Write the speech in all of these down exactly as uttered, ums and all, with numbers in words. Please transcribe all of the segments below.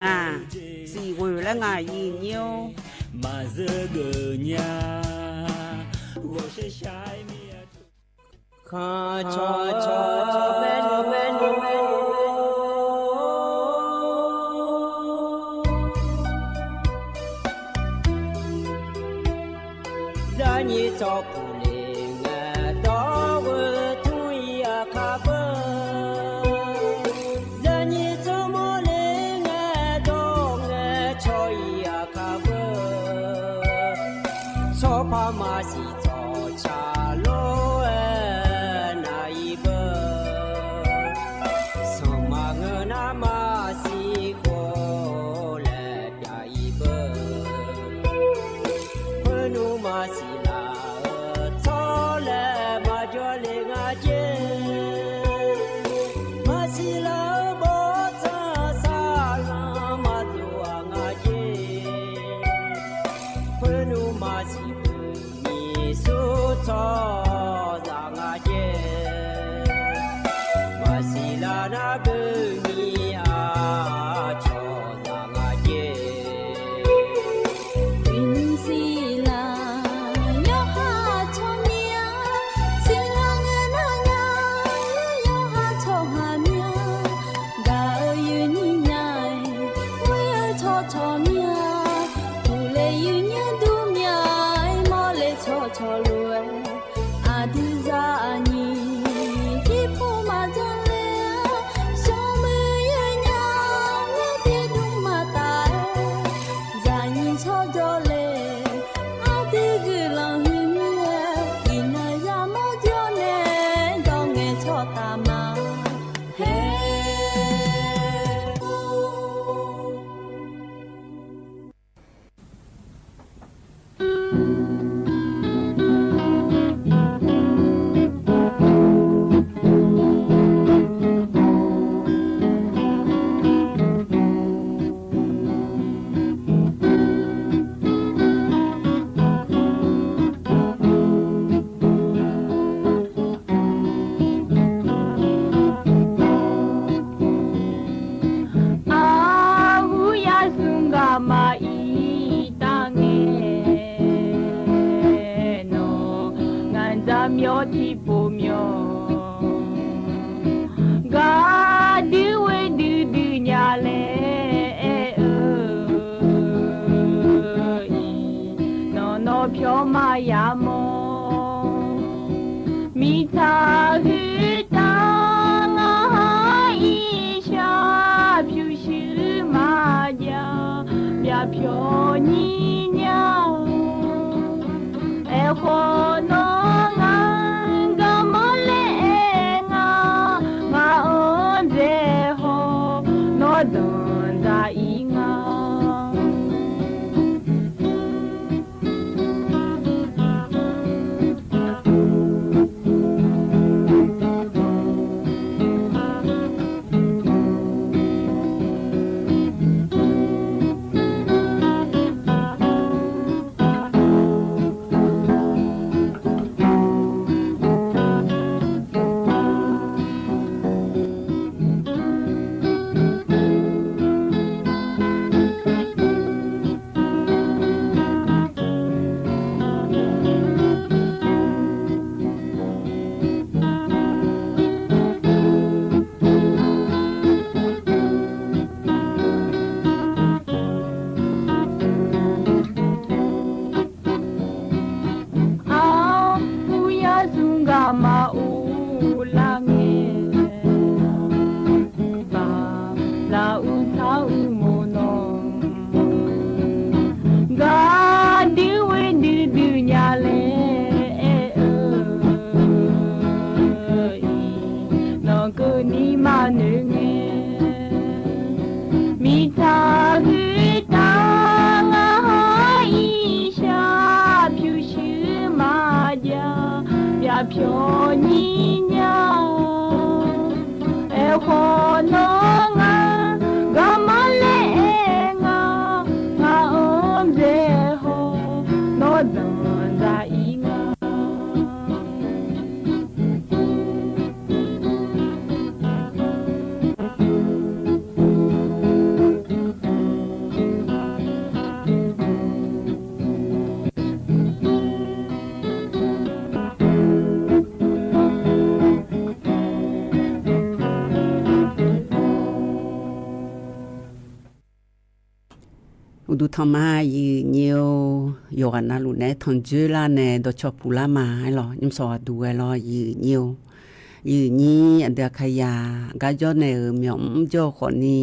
Aq, siq ghoeq laer ngaq yif nyir-or. Maqzeur geuf nya, ghawqshaq shaq-aer mir-a. Khanq cawq cawq cawq bae nmr bae nmr bae nmr. Zaqnyiq tsawrkuq le ngae dawr ghoe tmr-ir aqkaq beu. Zaqnyiq tsawrmawr le ngae dawr ngae caw-ir aqkaq beu. Tsawrpaq maqsiq tsawrca lof-aer nav-ir beu. Sanqma ngeur nar maqsiq khof laer pyav-ir beu. Khoernmr maqsiq laf-eu tsawrlaeq maqjawr le nga jer. Maqsiq laf-eu bawrtsanq saqlanq maqdov-aq nga jer. Khoernmr maqsiq beu nyiq sur tsawrhaqzaq nga jer. Maqsiq laf nar beu nyiq-a cawqzaq nga jer. Uiqnymr siq laf yawqha tsawrmyanr, siq laf ngae nar nya yawqha tsawrhaq myanr. Gaq-eu yuif nyir nya-aer, ghoer-eu tsawrcawq myanr, uqle yuif nymr dur myanr-aer, mawrle tsawrcawq lof-aer, aqdui zaqnyiq irpov maqdzanr le-a, smrmuiq yaer nya-aer, ghoer tiqdmr maqtaf-aer, zaqnyiq tsawrjawr le, aqdui guiqlanq huiq mir-aer, iqnan yamawr jawr nae, dawr ngae tsawrtaf ma. Haer. Arhu yasmr gaq ma-ir taf ngae, nawq ngaq dzaq myawq tiqpov myawq, gaqdui ghoe duidui nya laer aer-eu, iqnan nawr pyawr maqya mawr. Mirtsaq huiq taf ngar-anr irshaq pyurshuir maqjav, byavpyawq nyir nya-awr. Aerkhawf nawr ngar garmanr laer aer nga, ngaq-anr dzaehaw nawr danqdzaq-ir nga. Uqduq tanq ma, yiq nyir-or. Yawqghaq navluf naeq-aer tanqdzoer lar nae dawqcawq puq lar ma-aer lawq. Nymrsawq aqduq ghae lawr, yiq nyir-or. Yiq nyir aqdui Aqkaqyaq gar jawr nae-euq myawq mr jawr-eu khawfni,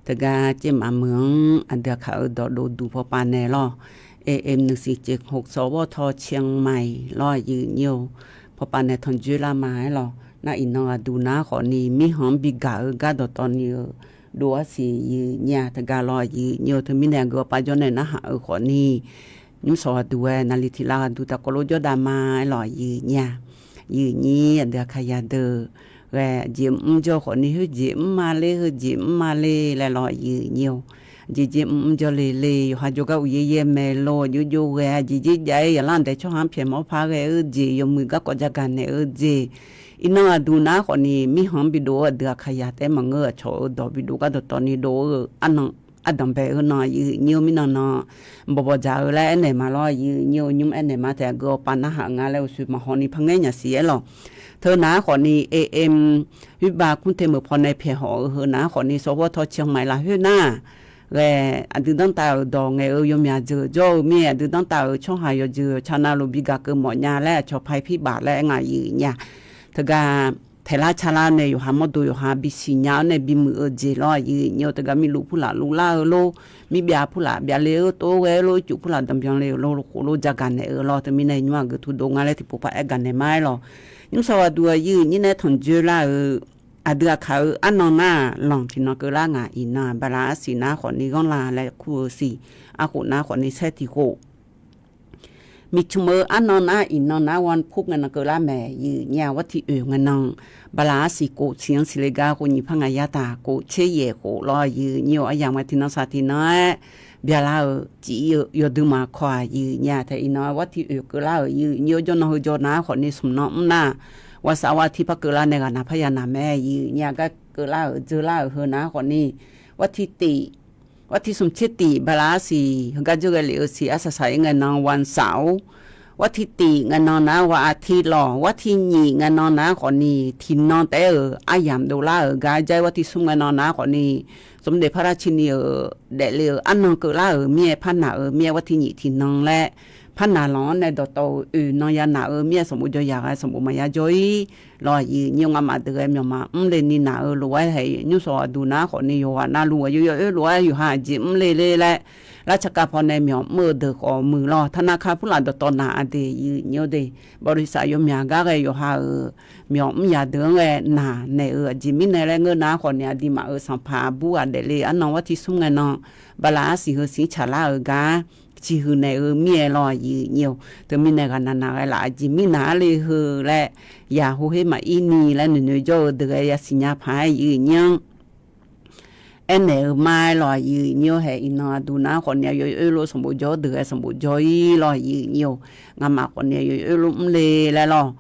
teugar caevmaf meuq-anr aqdui Aqkaq-euq dawqdov duq pawpav nae lawr, A M nuisiq ceq khof sawq ghawr taw cian maiq lawr, yiq nyir-or. Pawpav nae tanqdzoer lar ma-aer lawq. Nar iqnan aqduq nar khawfni mirkhanq-anr bigaq-eu gar dawqtawvni-eu dov arsiq yiq nyir-a teugar lawr, yiq nyir-or. Teumirnae aqgeu aqpav jawr nae narhaq-eu khawfni, nymrsawq aqduq ghae naqli tiq lar aqduq taqkawv lof jawr dav ma-aer lawq, yiq nyir-a. Yiq nyir aqdui Aqkaqyaq deuq ghae, aqjeq mr jawr khawfni, khoerjeq mr ma le, heujeq mr ma le laer lawr, yiq nyir-or. Aqjeq jeq mr mr jawr le le, yawqha jawrgar uqyaer yaer maeq lor, aqjox jov ghae, aqjeq jeq jav-ir yaqlanr daeq tsawrhaq-anr pyaeq mawr par ghae-eu jeq, yawmuiq garkawv jagaq naeq-eu jeq, iqnan aqduq nar khawfni mirkhanq-anr bidov-eu aqdui Aqkaqyaq taef-aer maqngeur, aqcawq-euq dawq bidov gar dawqtawvni dov-eu arnan ardanq bae-eu nan, yiq nyir-or. Mirnan nan bawqbawq dzaq-eu laer aernaeq ma lawr, yiq nyir-or. Nymr aernaeq ma taef, aqgeu aqpav narhaq nga laer uqshoe maqhaw ni par ngaer nyasiq-aer lawq. Teu nar khawfni A M khoerbav kmr te meuq paw nae pyaeq hawq-eu heu nar khawfni, sawq ghawr taw cian maiq lafkhoer nar ghae, aqdui danrtav-euq dawq ngaeq-eu yawmyaq jeuq jawr-eu mir-aer, aqdui danrtav-euq tsawrhaq yawqjeuq yawqtsa navluf bigaq keuv mawf nya laer aqcawq paq-aer pirbaf laer aer nga, yiq nyir-a. Teugar taeqlar carlar nae yawqha mawrdo yawqha bisiq nya-awr nae bimuiq-eu jeq lawr, yiq nyir-or. Teugar mirluf purlaf luvlar-eu lor, mirbyav purlaf byavle-eu tov ghae-eu lor, ircuf purlaf danqbyan le-euq lor, khof lor jagaq naeq-eu lawr. Teumirnae nymr aqgeu turdov nga laer tiqpov paq-aer gaq naeq ma-aer lawq. Nymrsawq aqduq-aq, yiq nyir nae tanqdzoer lar-euq aqdui Aqkaq-eu arnan nar-aq, lanq tiqnan keuvlar ngaq iqnan-aq, bala arsiq nar khawfni ghanrla laer kur-eu siq, arkhof nar khawfni saer tiq khof. Miqcmq-eu arnan nar iqnan nar wan pur ngae nan keuvlar mae, yiq nyir-a. War tiq oeq ngae nan bala arsiq kof siq-anr siqle gar khof nyiq par ngaq yar taq, kof tser yaeq khof lawr, yiq nyir-or. Aryamq ngae tiqnan saq tiqnan-aer byalar-euq cif-ir-eu yawdui maqkawq-aq, yiq nyir-a. Taef iqnan war tiq oeq keuvlar-euq, yiq nyir-or. Jawrnan heu jawr nar khawfni smq nan mr nar, ghaq saf ghaq tir par keuvlar nae ghaq naq par ya naq mae, yiq nyir-a. Gar keuvlar-euq dzeur lar-euq heu nar khawfni, war tiq tif, war tiq smq tser tif bala arsiq heugar dzeur ghae lef-eu siq arsaq saq-ir ngae nan wan saf-or. War tiq tif ngae nan nar ghaq aqti lawq, war tiq nyiq ngae nan nar khawfni tiqnan taef-aer-euq aryamq dovlar-euq gar jar-ir, war tiq smr ngae nan nar khawfni, smq daef parlar cini-euq daefle-euq arnan keuvlar-euq mir-aer, par naq-euq mir-aer, war tiq nyiq tiqnan laer par naq lanq-anr nae dawqtawv-euq oeq nan ya naq-euq mir-aer, sanqbof jawr yaq ghae sanqbof maqya jawr-ir lawq, yiq nyir-or. Ngamaf deuq ghae myawqmaq mr le ni naq-euq lof-aer hae, nymrsawq aqduq nar khawfni yawqghaq navluf aqyawf yawoer lof-aer yawqha aqjeq mr le le laer, lar tsaqkav paw nae myawq mr-eu deuq khawf muiq lawr. Tanaqkav purlaf dawqtawv naq-a de, yiq nyir-or de. Bawrisaq yawmyaq gar ghae yawqha-euq myawq mr yaq deuq-anr ghae naq naeq-euq aqjeq mirnae laer ngeur nar khawfni, aqduimaf-euq sanqpaq aqbur ghaq daefle arnan war tiq smr ngae nan bala arsiq heu siq tsaqlar-euq gar ciqhuiq naeq-eu mir-aer lawr, yiq nyir-or. Teumirnae ghaq naq naq ghae laf aqjeq mirnae arle heu laer, yaq heuher maqir ni laer noeqnoeq jawr-eu deuq ghae yasiq nya paq-aer, yiq nyir-anr aernaeq-eu ma-aer lawq, yiq nyir-or. Hae iqnan aqduq nar khawfni aqyawf yawoer lof sanqbof jawr-awr deuq ghae sanqbof jawr-ir lawq, yiq nyir-or. Ngamaf khawfni aqyawf yawoer lof mr le laer lawq.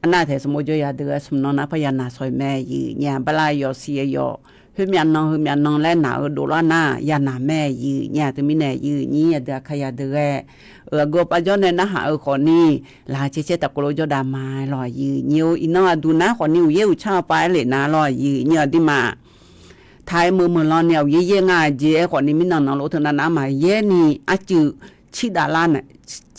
Arnav taeq sanqbof jawr yaq deuq ghae smq nan nar par ya naq shawq-iq mae, yiq nyir-a. Bala yawf siq yawf khoermyav nan heumyav nan laer naq-eu dovlar nar ya naq mae, yiq nyir-a. Teumirnae yiq nyir aqdui Aqkaqyaq deuq ghae-euq aqgeu aqpav jawr nae narhaq-eu khawfni, laqkhaq caer caer tafkov lof jawr dav ma-aer lawq, yiq nyir-or. Iqnan aqduq nar khawfni uqyaer uqtsar-eu pav-aer lef nar lawq, yiq nyir-or. Aqduimaf taq-aer meuq meuq lan ni-aq uqyaer yaer nga jeq-aer khawfni mirnan nan lof teu navnav maqyaer ni arcuiv cirdav lar nae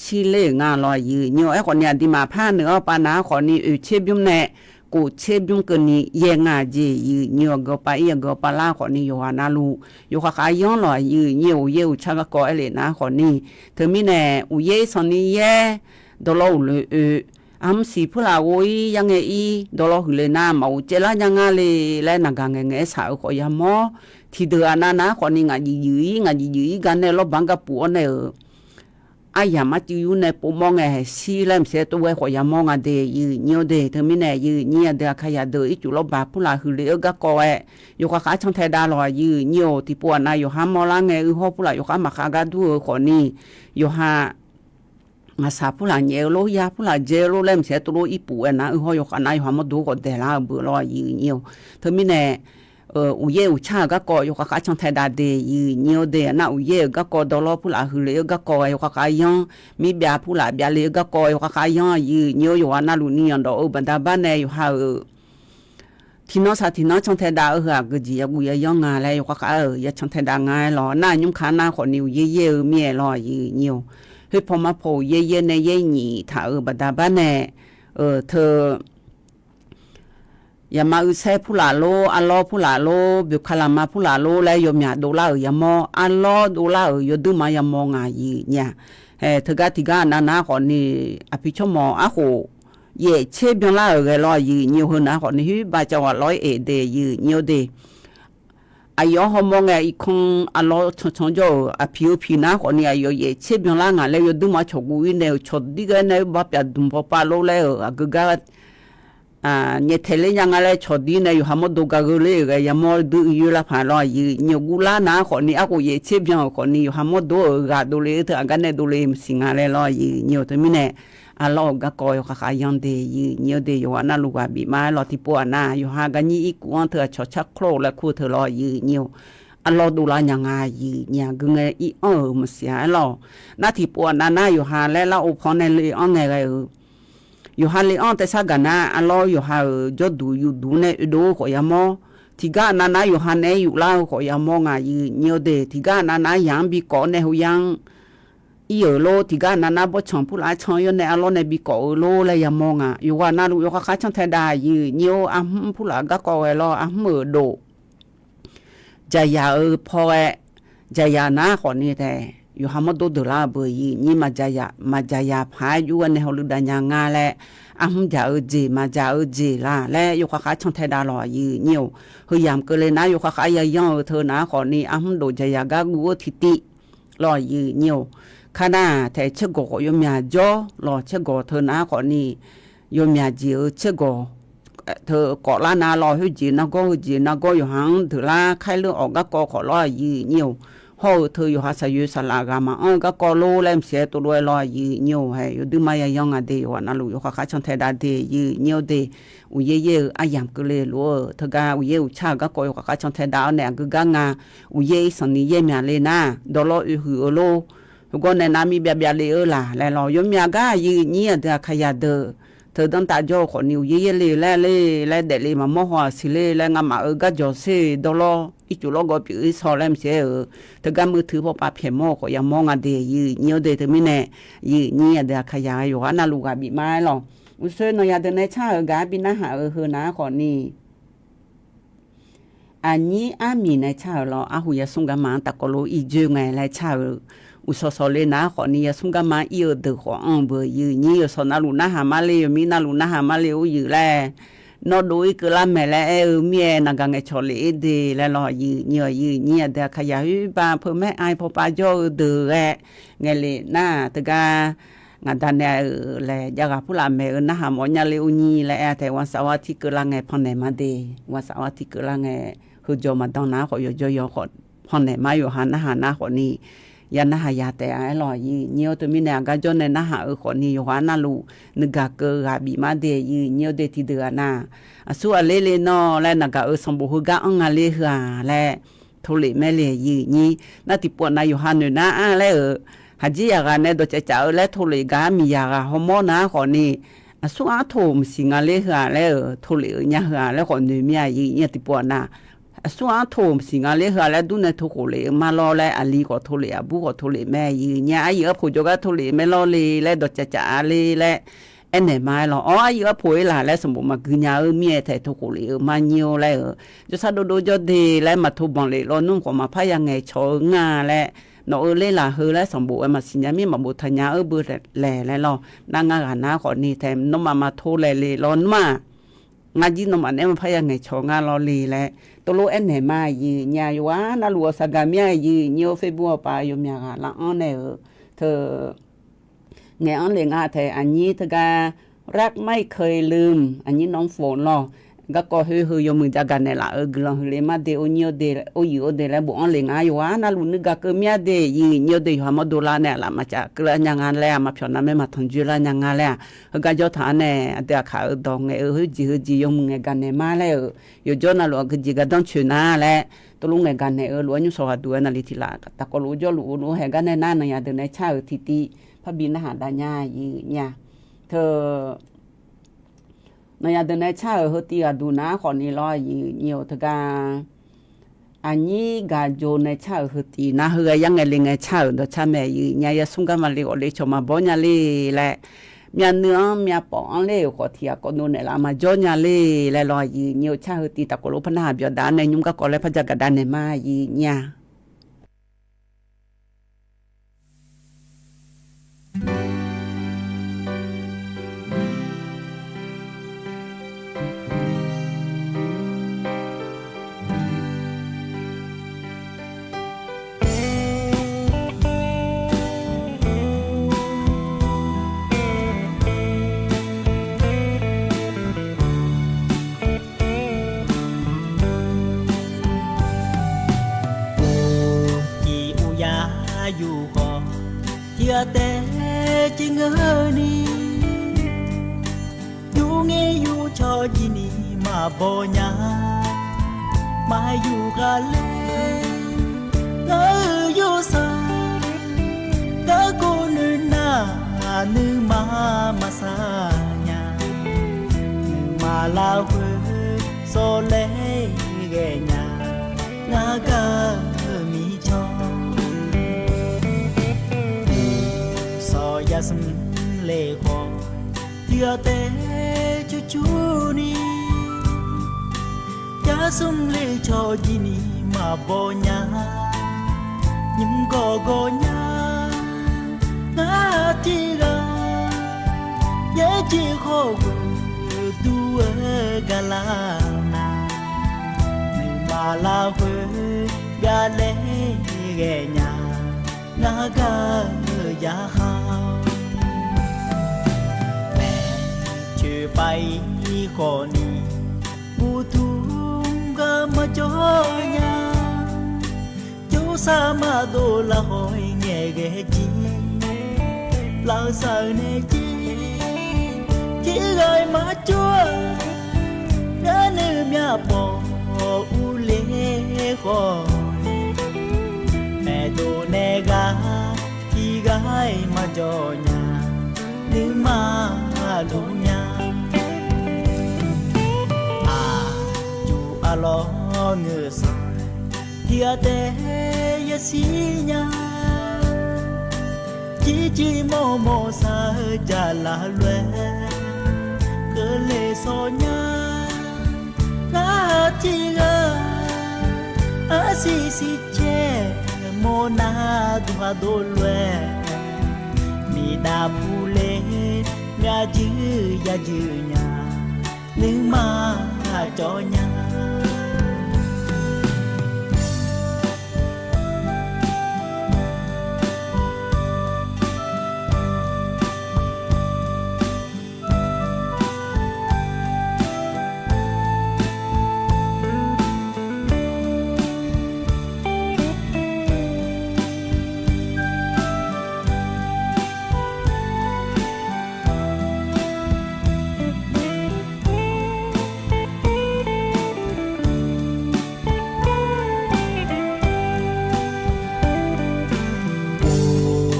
cirler-euq nga lawq, yiq nyir-or. Aerkhawfni aqduimaf par noeq-awr pav nav-ar khawfni oeq tser bymr nae kof tser bymr keuvni yaer nga jeq, yiq nyir-or. Aqgeu pav ir aqgeu pav lar khawfni yawqghaq navluf yawqkhaq khav yanr lawq, yiq nyir-or. Uqyaer uqtsar garkawv aer lef nar khawfni, teumirnae uqyaer sanqni yaer dawqlawr uqloe oe, armr siq purlaf ghov-ir yarngae ir dawqlawr huiq le nar maqghof caevlar nya nga le laer naq gaq ngaeq ngaeq-aer shaq-euq khawf yamawr. Tiqdeuq aqnav nav-ar khawfni ngaq jif juif-ir ngaq jif juif-ir gar nae lawrbaq-anr gar puf-awr nae-euq aryamq arcuiv yur nae povmawr ngae haeq shir laer maqsiq-aer tov ghae khawf yamawr nga de, yiq nyir-or de. Teumirnae yiq nyir aqdui Aqkaqyaq deuq ircuf lawrbaq purlaf huiq le-eu garkawv-aer yawqkhaq khav-ar can tae dav lawq, yiq nyir-or. Tiqpov aqnav yawqha mawrlar ngae uiqhawr purlaf yawqkhar maqkhav gar dur-eu khawfni, yawqha ngaqshaq purlaf nyaef-eu lor, ya purlaf dzae-eu lor laer maqsiq-aer tov lof ir puf-aer nar uiqhawr yawqkhaq nav yawqha mawrdo khawf daeqlar-eu beuq lawq, yiq nyir-or. Teumirnae uqyaer uqtsar-euq garkawv yawqkhaq khav-ar can tae dav de, yiq nyir-or de. Aqnav uqyaer-euq garkawv dawqlawr purlaf huiq le-eu garkawv-aer yawqkhaq khav-ar yanr, mirbyav purlaf byavle-eu garkawv yawqkhaq khav-ar yanr, yiq nyir-or. Yawqghaq navluf ni yanqdawf-eu baqda bar nae yawqha-euq tiqnan saq tiqnan cantae dav-eu heu-aq, geujeq yaguv yayanr nga laer yawkhav khav-euq ya cantae dav nga-aer lawq. Nar nymr ka nar khawfni uqyaer yaer-eu mir-aer lawq, aqyuif nyiq-or. Khoerpaw marpaw uqyaer yaer nae yaer nyiq taq-euq baqda bar nae, teu yaqma uisaer purlaf lor, arlawr purlaf lor, boeqkaq laqma purlaf lor laer yawmyaq dovlar-euq yamawr, arlawr dovlar-euq yawduirma yamawr nga, aqyuif nyiq-aq. Hae, teugar tiqgar aqnav nar khawfni aqpiq tsawrmawq arkhof yaef tser byanlar-euq ghae lawr, aqyuif nyiq-or. Heu nar khawfni huiqbav cav ghaq lawr-aer aef de, aqyuif nyiq-or de. Aqyawf-anr hawmawr ngae irkanr arlawr cancan jawr-euq aqpiq-eu piq nar khawfni aqyawf yaef tser byanlar ngaq laer yawduirma cawqguv-ir nae-euq cawqdir ghae nae-eu barpyaq dmq pawpav lor laer-euq aqgeu gar nyaeftaeq ler nya nga laer cawqdir nae yawqha mawrdo gar gheu ler-euq ghae yamawr dui uiyoer lar paq lawr, aqyuif nyiq-or. Guvlar nar khawfni arkhof yaef tser byan-euq khawfni yawqha mawrdo-euq ghaq dovle-eu teu aqgar nae dovle maqsiq nga laer lawr, aqyuif nyiq-or. Teumirnae arlawr-euq garkawv yawkhav khav yanr de, aqyuif nyiq-or de. Yawqghaq navluf ghaq bif ma-aer lawq. Tiqpov aqnav yawqha garnyir irkuf-anr teu aqcawq car klo laer kur-eu teu lawr, aqyuif nyiq-or. Arlawr dovlar nya nga, aqyuif nyiq-aq. Geu ngae ir anr-euq maqsiq-a-aer lawq. Nar tiqpov aqnav nar yawqha laer lar-or paw nae le anr ngae ghae-euq yawqha le anr taef sar gaq nar arlawr yawqha-euq jawrduq yufduq nae oedov-eu khawf yamawr. Tiqgar aqnav nar yawqha naeq-aer yuflar-eu khawf yamawr nga, aqyuif nyiq-or de. Tiqgar aqnav nar yaq-anr bikawv-awr nae hoyar-anr ir-euq lor. Tiqgar aqnav nar bawrtsanq purlaf-aer can-awr yawr nae arlawr nae bikawv-eu lor laer yamawr nga. Yawqghaq navluf yawkhav khav cantae dav, aqyuif nyiq-or. Arhmr purlaf garkawv ghae lawr, arhmr-euq dof jaqyaq-euq paw ghae, jaqyaq nar khawfni taef yawqha mawrdo deuq lar-eu beu, aqyuif nyiq-or. Maqjaqyaq, maqjaqyaq paq-aer jur ghae nae hawluiv dav nya nga laer, arhmr jaq-eu jeq maqjaq-eu jeq la laer yawkhav khav cantae dav lawq, aqyuif nyiq-or. Heu yamq keuvle nar yawkhav khav yayanr-eu teu nar khawfni arhmr dof jaqyaq gar guv-eu tiqtiv lawq, aqyuif nyiq-or. Kar nar taef tsergawq khawf yawmyaq jawr lawq. Tsergawq teu nar khawfni yawmyaq jeq-eu tsergawq teu kawf lar nar lawr, khoerjeq nargawr heujeq nargawr yawqha-anr deuq lar kaer ler-awq garkawv khawf lawr, aqyuif nyiq-or. Hawr-eu teu yawqha saqyoeq saqlaq ghaq maqanr-eu garkawv lor laer maqsiq-aer tov lof-aer lawr, aqyuif nyiq-or. Hae, yawduirma yayanr nga de, yawqghaq navluf yawkhav khav cantae dav de, aqyuif nyiq-or de. Uqyaer yaer-eu aryamq keuvle lof-eu teugar uqyaer uqcar-euq garkawv yawkhav khav cantae dav-awr nae aqgeu gar nga. Uqyaer irsanq ni yaer myaq le nar dawqlawr oehuiq-eu lor. Heugawr nae nar mir byav byav le-eu laq laer lawr. Yawmyaq gar aqyuif nyiq-or, aqdui aqkaqyaq deuq teu danrtav jawr-eu khawfni uqyaer yaer le laer le laer daefle maqmawr haw-aq siqle laer ngamaf-euq garjawq ser dawqlawr ircuf lawrgawv pyeuf-ir saw laer maqsiq-aer-euq teugar muiq teu pawpav pyaeqmawr-eu khawf yamawr nga de, aqyuif nyiq-or de. Teumirnae aqyuif nyiq-or, aqdui aqkaqyaq-aer yawqghaq navluf ghaq bif ma-aer lawq. Uqsoer nawq yaq deuq nae car-euq gaq-aer bi narhaq-euq heu nar khawfni aqnyir armiq nae car-euq lawr. Arhu yasmr garma-anr tafkawv lof irjoe ngae laer car-euq uqshawq shawq le nar khawfni yasmr garma-anr ir-eu deuq khawf anr-eu beu, aqyuif nyiq-or. Yawqshawq navluf narhaq mar le, yawmir navluf narhaq mar le-or yuf laer nawr dov-ir keuvlar maeq laer aer-eu mir-aer naqgaq ngaeqcawq lef-ir de laer lawr, aqyuif nyiq-or. Aqyuif nyiq-or, aqdui aqkaqyaq khoerbav peumaer ai pawpav jawr-eu deuq ghae ngaeq lef nar teugar ngaqda nae-euq laejav ghaq purlaf maeq-eu narhaq mawf nya le-or nyiq laer aer-a taef, วันเสาร์อาทิตย์ keuvlar ngae pannaeq ma de. วันเสาร์อาทิตย์ keuvlar ngae heujawr maqdan nar khawf yawqjawr yawq khawf pannaeq ma. Yawqha narhaq nar khawfni ya narhaq ya taef-a-aer lawq, aqyuif nyiq-or. Teumirnae aqgar jawr nae narhaq-euq khawfni yawqghaq navluf nuigaq keuv ghaq bif ma de, aqyuif nyiq-or de. Tiqdeuq-aq nar aqsur aqler le nawr laer naqgaq-euq sanqbof heugar anr nga le heu-aq laer tov lef mae le, aqyuif nyiq. Nar tiqpov aqnav yawqha noeq nar-a laer-euq haqjir yaqghaq nae dawqcaev caf-eu laer tov lef gaq-ar miqyaq ghaq hawmawr nar khawfni aqsur artoq maqsiq nga le heu-aq laer-euq tov lef-euq nya heu-aq laer khawf noeq mir-a, aqyuif nyiq. Tiqpov aqnav aqsur artoq maqsiq nga le heu-aq laer dur nae tov khof lef-eu ma lawr laer aqli khawf tov lef, aqbur khawf tov lef mae, aqyuif nyiq. Aryuif arpoq jawrgar tov lef mae lawr le laer dawqcaev caf-a le laer aernaeq ma-aer lawq. Awr, aryuif arpoq-ir laq laer sanqbof maqgui nya-eu mir-aer taef tov khof lef-eu ma nyir-or laer-euq jawrsar dovdov jawr de laer maqtov banq lef lawnmr khawf maqpar ya ngaeqcawq-eu ngar laer nawq-eu ler laq heu laer sanqbof-aer maqsiq nya mir maqbof taq nya-eu beu laeq laer lawr. Nar ngar ghaq nar khawfni taef nawmaf maqtov laeq le lawnmr-aq ngar jir nawmaf naeq-aer maqpar ya ngaeqcawq ngar lawr le laer tov lof aernaeq ma, aqyuif nyiq. Yawqghaq navluf-euq saqgaq mir-a, aqyuif nyiq-or. Facebook-awq paf yawmyaq ghaq lar-anr nae-euq teu ngaeq-anr le nga taef aqnyir teugar รักไม่เคยลืม aqnyir nawr-anr fof lawr. Garkawv khoer heu yawmuiq jagaq naeqlaf-eu guiqlanq huiq le mar de, or nyiq-or de, or yif-or de laer bof-anr le nga. Yawqghaq navluf nuigaq keuv mir-a de, aqyuif nyiq-or de. Yawqha mawrdo lar nae aqlaf maqcav keuvlar nya nga laer, aqma pyawq navmaer maqtanq dzoerlar nya nga laer-aq, heugar jawr taq-anr nae aqdui aqkaq-euq dawq ngaeq-eu khoerjeq heujeq yawmuiq ngaeqgaq naeq ma laer-euq yawqjawr navluf aqgeujeq gardanr coeq nar laer tov lof ngaeqgaq naeq-eu lof-aer nymrshawq ghaq duq-aer naqli tiqlaf taqkawv luf-eu jawrluf-eu lof-aer haeq gar nae nar naqyaq deuq nae car-euq tiqtiv parbi narhaq dav nya, aqyuif nyiq-a. Teu Nawnyaf deuq nae car-euq heu tiv ghaqduq nar khawfni lawr, aqyuif nyiq-euq teugar. Aqnyir gaq jo nae car-euq heu tiv nar, heu ghae yar ngae le ngae car-euq dawqcar mae, aqyuif nya yasmr gar maqle ghawf le cawq maqbawr nya le laer, myavnuiv-anr myavpawf-anr ler-euq khawf tiq ghaq kawv dov naeqlaf maqjawr nya le laer lawr, aqyuif nyiq-euq car heu tiv taf khof lof par narhaq byawq daq-ar nae nymr garkawv laer par ja gaqda naeq ma, aqyuif nya. Uqcif uqyaf yuf khawf, tiq ghaq taef civ ngeur ni. Yurngir yurcawq jir ni maqbaw nya. Maqyuf ghaqler, ngar-euq yawrsaq garkawv nuinar, nuima maqsaq nya. Nuima larkhoer sawrlaer ghaenya, ngar gar-eu mircawr. Sawq yasmr le khawf, tiq ghaq taef cur cur ni. Yasmr le cawq jir ni maqbaw nya. Nymr gawq gawq nya, ngar tiq ghaq yaerjeq khawf ghoe dur-eu gaqlar ma. Nuima larkhoer byavlaer ghaenya, ngar gar-eu yarkhaq-awr. Maeqtsoeq pav-ir khawf ni, uqduq gar maqjawr nya. Jawrsar maqdov lar haw-ir ngaeqghae jir, lafsawq-eu nae jir, tiq ghaq-iq maqjawr-a. Ngar nuiv myavpawf urler khawf, maeqdov nae ghaq tiq ghaq-iq maqjawr nya, nuima luf nya. Aqyuif arlawr ngeur sanq, tiq ghaq taef yashir nya. Jirjir mawrmawr sar-eu jaqlaf lof-aer, keuvle sawr nya. Ngar tiq ghaq arsiq siq caer, mawrnar duq haq dov lof-aer, miqdav puler myavjuir yajeuq nya, nuima cawv nya.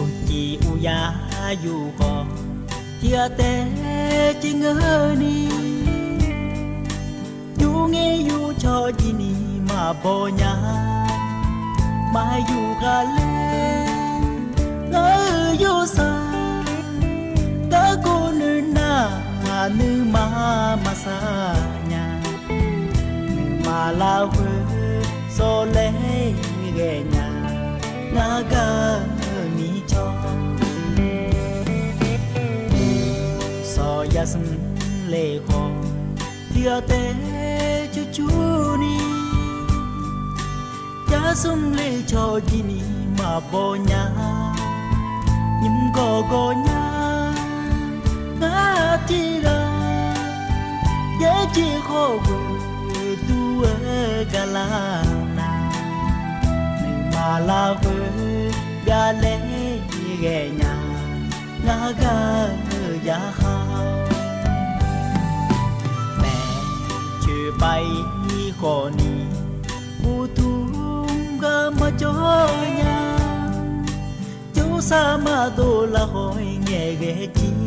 Uqcif uqyar yuf khawf, tiq ghaq taef civ ngeur ni. Yurngir yurcawq jir ni maqbaw nya. Maqyuf ghaqler, ngar-euq yawrsaq garkawv nuinar, nuima maqsaq nya. Nuima larkhoer sawrlaer ghaenya, ngar gar-eu mircawr. Sawq yasmr le khawf, tiq ghaq taef cur cur ni. Yasmr le cawq jir ni maqbaw nya. Nymr gawq gawq nya, ngar tiq ghaq yaerjeq khawf ghoe dur-eu gaqlar nar, nuima larkhoer byavlaer ghaenya, ngar gar-eu yarkhaq-awr. Maeqtsoeq pav-ir khawf ni, uqduq gar maqjawr nya. Jawrsar maqdov lar haw-ir ngaeqghae jir,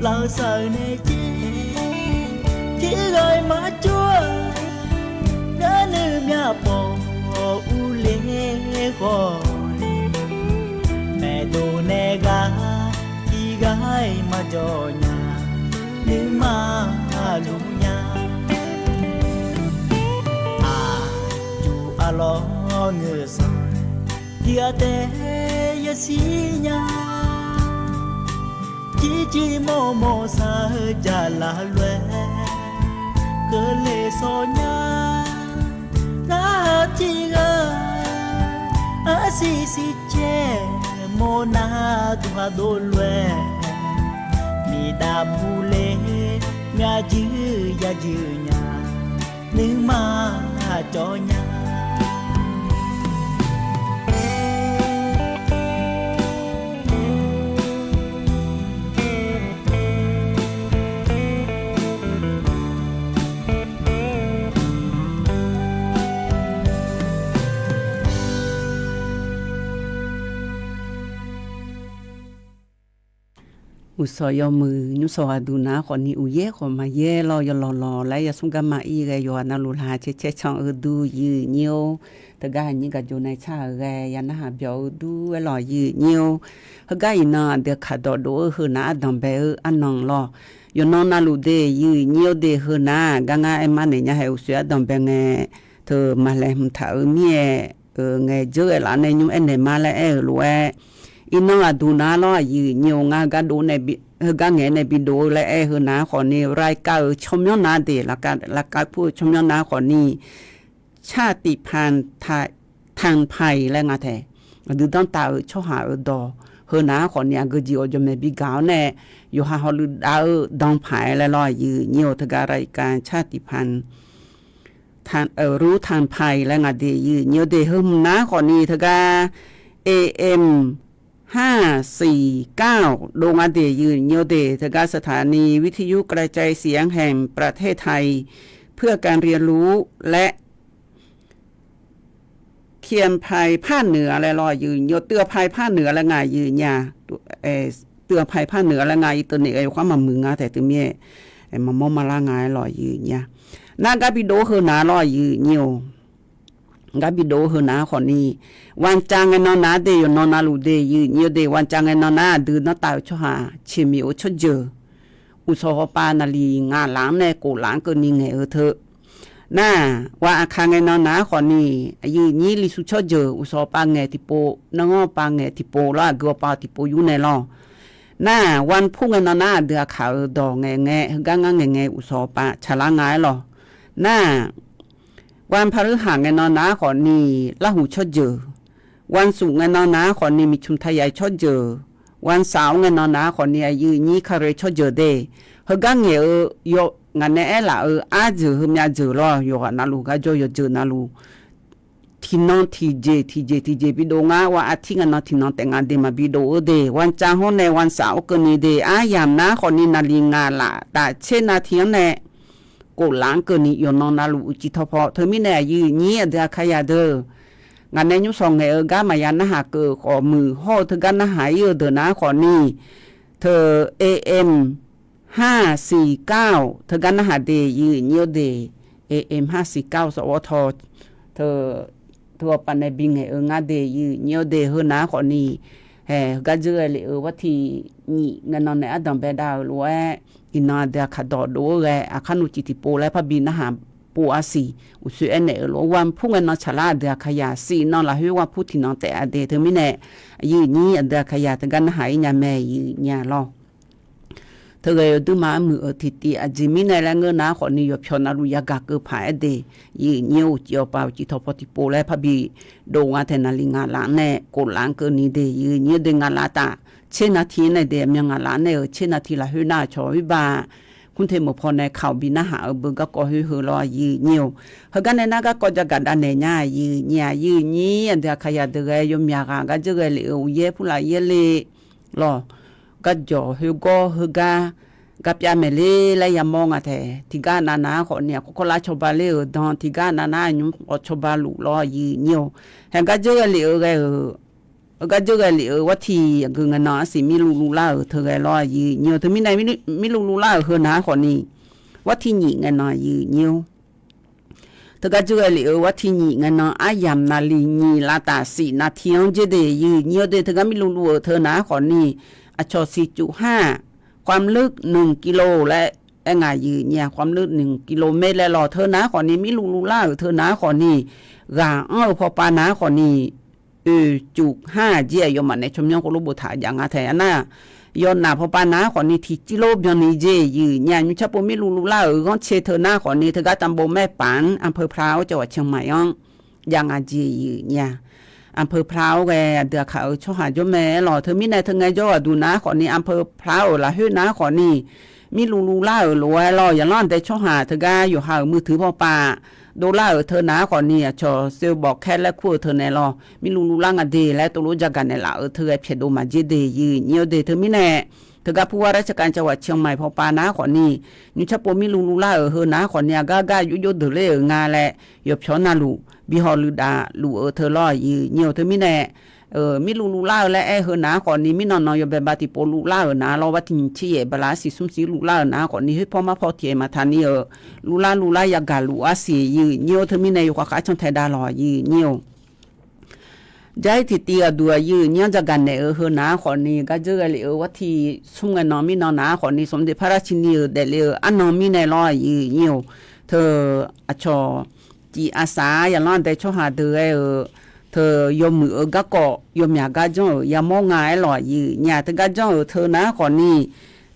lafsawq-eu nae jir, Irghaq-iq maqjawr-a, ngar nuima pawf urler khawf ni, maeqdov nae ghaq tiqghaq-iq maqjawr nya, nuima luf nya. Aqjuq arlawr ngeur sanq, tiqghaq taef yashir nya. Jirjir mawrmawr sar-eu jaqlaf lof-aer, keuvle shawr nya. Ngar tiqghaq arsiq siqcaer mawrnar, duqhaq dov lof-aer, miqdav puler myavjuir yajir nya, nuima cawv nya. Uqsawq yawmuiq nymrsawq ghaqduq nav-ar khawfni, uqyaer khawf maqyaer lawr, yawlawq lawq laer yawsmr garma ir ghae yawqghaq navluf laqkhaq caer caer can-eu dur, yir nyir-or. Teugar aqnyir gaq jov nae car-euq ghae ya narhaq byawq-eu dur-aer lawq, yir nyir-or. Heugar iqnan aqdui kaqdawq dov-eu heunav ardanq bae-eu arnan lawr, yawqnan navluf de yir nyir-or de, heunav-aq gar ngar aer mar naeq nya hae, uqshoe ardanq bae ngae, teu maqlaeq hmq taq-euq mir-aer, ngaeq dzeur ghae laf nae nymr aernaeq ma laer aer-euq lof-aer, iqnan ghaqduq nav-ar lawr, aqyuif nyir-or, ngar heugar dov nae bi, heugar ngaeq nae bidov-eu laer aer-eu heunav-ar khawfni, raikav-euq tsawrmyanr nav de, laqkav pur-eu tsawrmyanr nav-ar khawfni, ชาติพันธุ์ ทานไพร laer nga tae, aqdui danrtav-euq tsawrhaq-euq dawq, heunav-ar khawfni aqgeu jeq awqjawq maeq bigaq-awr nae, yawqha hawluiv dav-eu danpaq-aer laer lawr, aqyuif nyir-or, teugar รายการ ชาติพันธุ์ รู้ ทานไพร laer nga de, yir nyir-or de, heu hmq nav-ar khawfni teugar AM ห้าสี่เก้า dov nga de, yir nyir-or de, teugar สถานีวิทยุกระจายเสียงแห่งประเทศไทย เพื่อการเรียนรู้และ เตือนภัยภาคเหนือ laer lawr, yir nyir-or, เตือนภัยภาคเหนือ laer nga, yir nyir-a, เตือนภัยภาคเหนือ laer nga, yir teunaeq-aer yawkhar maqmuiq nga tae teumirnae, maqmawr maqlar nga-aer lawr, yir nyir-a. Nar gar bidov-eu heunav lawr, yir nyir-or. Gar bidov-eu heunav-ar khawfni, วันจันทร์ ngae nan nav-ar de, yawqnan navluf de, yir nyir-or de, วันจันทร์ ngae nan nav-ar aqdui danrtav-euq tsawrhaq, ceqmiq-eu tsawrjeuq, uqshawq hawpav naqliq ngaq laf-anr nae kof laf-anr keuvni ngaeq-eu teu. Nar, วันอังคาร ngae nan nav-ar khawfni, aqyuif nyir lishu tsawrjeuq, uqshawq hawpav ngaeq tiqpov, nanganr hawpav ngaeq tiqpov lawr, aqgeu hawpav tiqpov yur nae lawr. Nar, วันพุธ ngae nan nav-ar aqdui aqkaq-euq dawq ngaeq ngae, heugar ngar ngaeq ngae, uqshawq hawpav tsaqlar nga-aer lawr. Nar, วันพฤหัส ngae nan nav-ar khawfni, larhuq tsawrjeuq, วันศุกร์ ngae nan nav-ar khawfni, miqcmq tayaq tsawrjeuq, วันเสาร์ ngae nan nav-ar khawfni, aqyuif nyir อังคาร tsawrjeuq de, heugar ngaeq-eu, yaw, ngaq nae aerlaf-euq arjeuq heumyav jeuq lawr, yawqghaq navluf, garjawr yawqjeuq navluf, tiqnan tiqjeq tiqjeq tiqjeq bidov ngar, วันอาทิตย์ ngae nan tiqnan taef nga de maqbidov-eu de, วันจันทร์ hawr nae วันเสาร์ keuvni de, aryamq nar khawfni naqliq ngaq laf taf tser nav tiq-anr nae kof laf-anr keuvni yawqnan navluf uicuiv tawpaw. Teumirnae aqyuif nyir aqdui aqkaqyaq deuq, ngaq nae nymrshawq ngaeq-eu gar maqya narhaq keuv-euq khawf, muiq hawr-eu teugar narhaq ir-eu deuq nav-ar khawfni, teu AM ห้าสี่เก้า teugar narhaq de, yir nyir-or de, AM ห้าสี่เก้า sawf-awr taw, teu, teu hawpav nae bingaeq-eu ngar de, yir nyir-or de, heunav-ar khawfni, hae, heugar dzeur ghae lef-euq war tiq nyif ngae nan nae ardanq baedav-euq lof-aer, iqnan aqdui aqkaq dawq dov-eu ghae, aqkar nuciq tiqpov laer parbi narhaq pov arsiq, uqshoe aernaeq-euq lof-aer, วันพุธ ngae nan tsaqlar aqdui aqkaqyaq siq nan lafkhoer วันพุธ tiqnan taef-a de, teumirnae, yir nyir aqdui aqkaqyaq teugar narhaq ir nya mae, yir nyir-a lawr. Teughae yawduima armuiq-euq tiqtiv aqjeq mirnae laer ngeur nar khawfni, yawqpyawq navluf yagaq keuv paq-aer de, yir nyir-or, uqcif hawpav uqcif tawpaw tiqpov laer parbi dov nga tae naqliq ngaq laf-anr nae kof laf-anr keuvni de, yir nyir-or de, ngaq laf taf tser nav tiq-anr nae de, aqmyan ngaq laf-anr nae-euq tser nav tiq lafkhoer nar-aq cawq-ir ba, กรุงเทพ meuq paw nae kaq-awq bi narhaq-eu beu garkawv khoer heu lawr, yir nyir-or. Heugar nae nar garkawv jagaq davnaeq nya, yir nyir-a, yir nyir aqdui aqkaqyaq deuq ghae yawmyaq ghaq gar dzeur ghae lef-euq uqyaer purlaf yaerle lawr, garjawq khoergawr heugar, garpyav maeq ler laer yamawr nga tae, tiqgar navnav-ar khawfni aqkawr kawrlar cawba ler-euq dan, tiqgar navnav-ar nymr khawf cawba luf lawr, yir nyir-or. Hae, gar dzeur ghae lef-eu ghae-euq, gar dzeur ghae lef-euq war tiq aqgeu ngae nan arsiq mirluv luvlar-euq teughae lawr, yir nyir-or. Teumirnae mirluv luvlar-euq heunav-ar khawfni, Wartiq nyiq ngae nan yuiq nyir-or. Teugar dzeur ghae lef-eu wartiq nyiq ngae nan aryamq naqliq nyiq lavtaf siq naqtiq-anr dzer de yuiq nyir-or de. Teugar mirluvluv-euq teu naq-aer khawfni, aqcawq siqcuf har-aq, ความลึก หนึ่งกิโล laer aer nga yuiq nyir-a. ความลึก หนึ่งกิโลเมตร laer lawq. Teu naq-aer khawfni mirluvluv lar-euq teu naq-aer khawfni, ghaq anr-eu pawpav naq-aer khawfni, oeq cuf har-aq jir-aer yawmaf nae tsawrmyanr khoerlof boftaq jav nga tae. Arnar, yawnaf pawpav naq-aer khawfni tiqcir lor byanni jer yuiq nyir-a. Nymrcar pov mirluvluv lar-euq ghanrcae teu naq-aer khawfni, teugar ตำบลแม่ป๋าน อำเภอพร้าว จังหวัดเชียงใหม่-anr jav nga jeq yuiq nyir-a. อำเภอพร้าว ghae aqdui aqkaq-euq tsawrhaq jawr mae-aer lawq. Teumirnae teu ngaejawr aqduq naq-aer khawfni อำเภอพร้าว-euq lafkhoer naq-aer khawfni, mirluvluv lar-euq lof-aer lawq. Yaqlanr aqdae tsawrhaq teugar yawqha-euq มือถือ pawpav dovlar-euq teu naq-aer khawfni, aqcawq ซื้อบอกแคช laer kur-eu teu nae lawq. Mirluvluv lar nga de laer tovlof jagaq naeqlaf-euq teu ghae pyaeqdov maqjer de yuiq nyir-or de. Teumirnae teugar ผู้ว่าราชการจังหวัดเชียงใหม่ pawpav naq-aer khawfni, nymrcar pov mirluvluv lar-euq heu naq-aer khawfni, aqgar gar jovjov deuq ler-euq nga laer yawpyawq navluf bi haw luiv dav luf-eu teu lawr yuiq nyir-or. Teumirnae mirluvluv lar-eu laer aer-eu heu naq-aer khawfni, mirnan nan yawbae ba tiqpov luvlar-euq naq lawr, bar tiq nyiq tser yaef bala arsiq smr siq luvlar-euq naq-aer khawfni, khoerpawr marpawr tiq-aer maqtaq ni-euq luvlar luvlar yagaq luf arsiq yuiq nyir-or. Teumirnae yawkhav khav cantae dav lawq yuiq nyir-or. Jar-ir tiqtiv aqduq aqyuif nyir-anr jagaq naeq-eu heu naq-aer khawfni, gar dzeur ghae lef-eu wartiq smr ngae nan mirnan naq-aer khawfni, smq daef par lar cini-euq daefle-eu arnan mirnae lawr yuiq nyir-or. Teu aqcawq cif aqsaq-ar yaqlanr aqdae tsawrhaq deuq ghae-euq teu yawmuiq-eu garkawv yawmyaq gar janr-euq yamawr nga-aer lawq yuiq nyir-a. Teugar janr-euq teu naq-aer khawfni,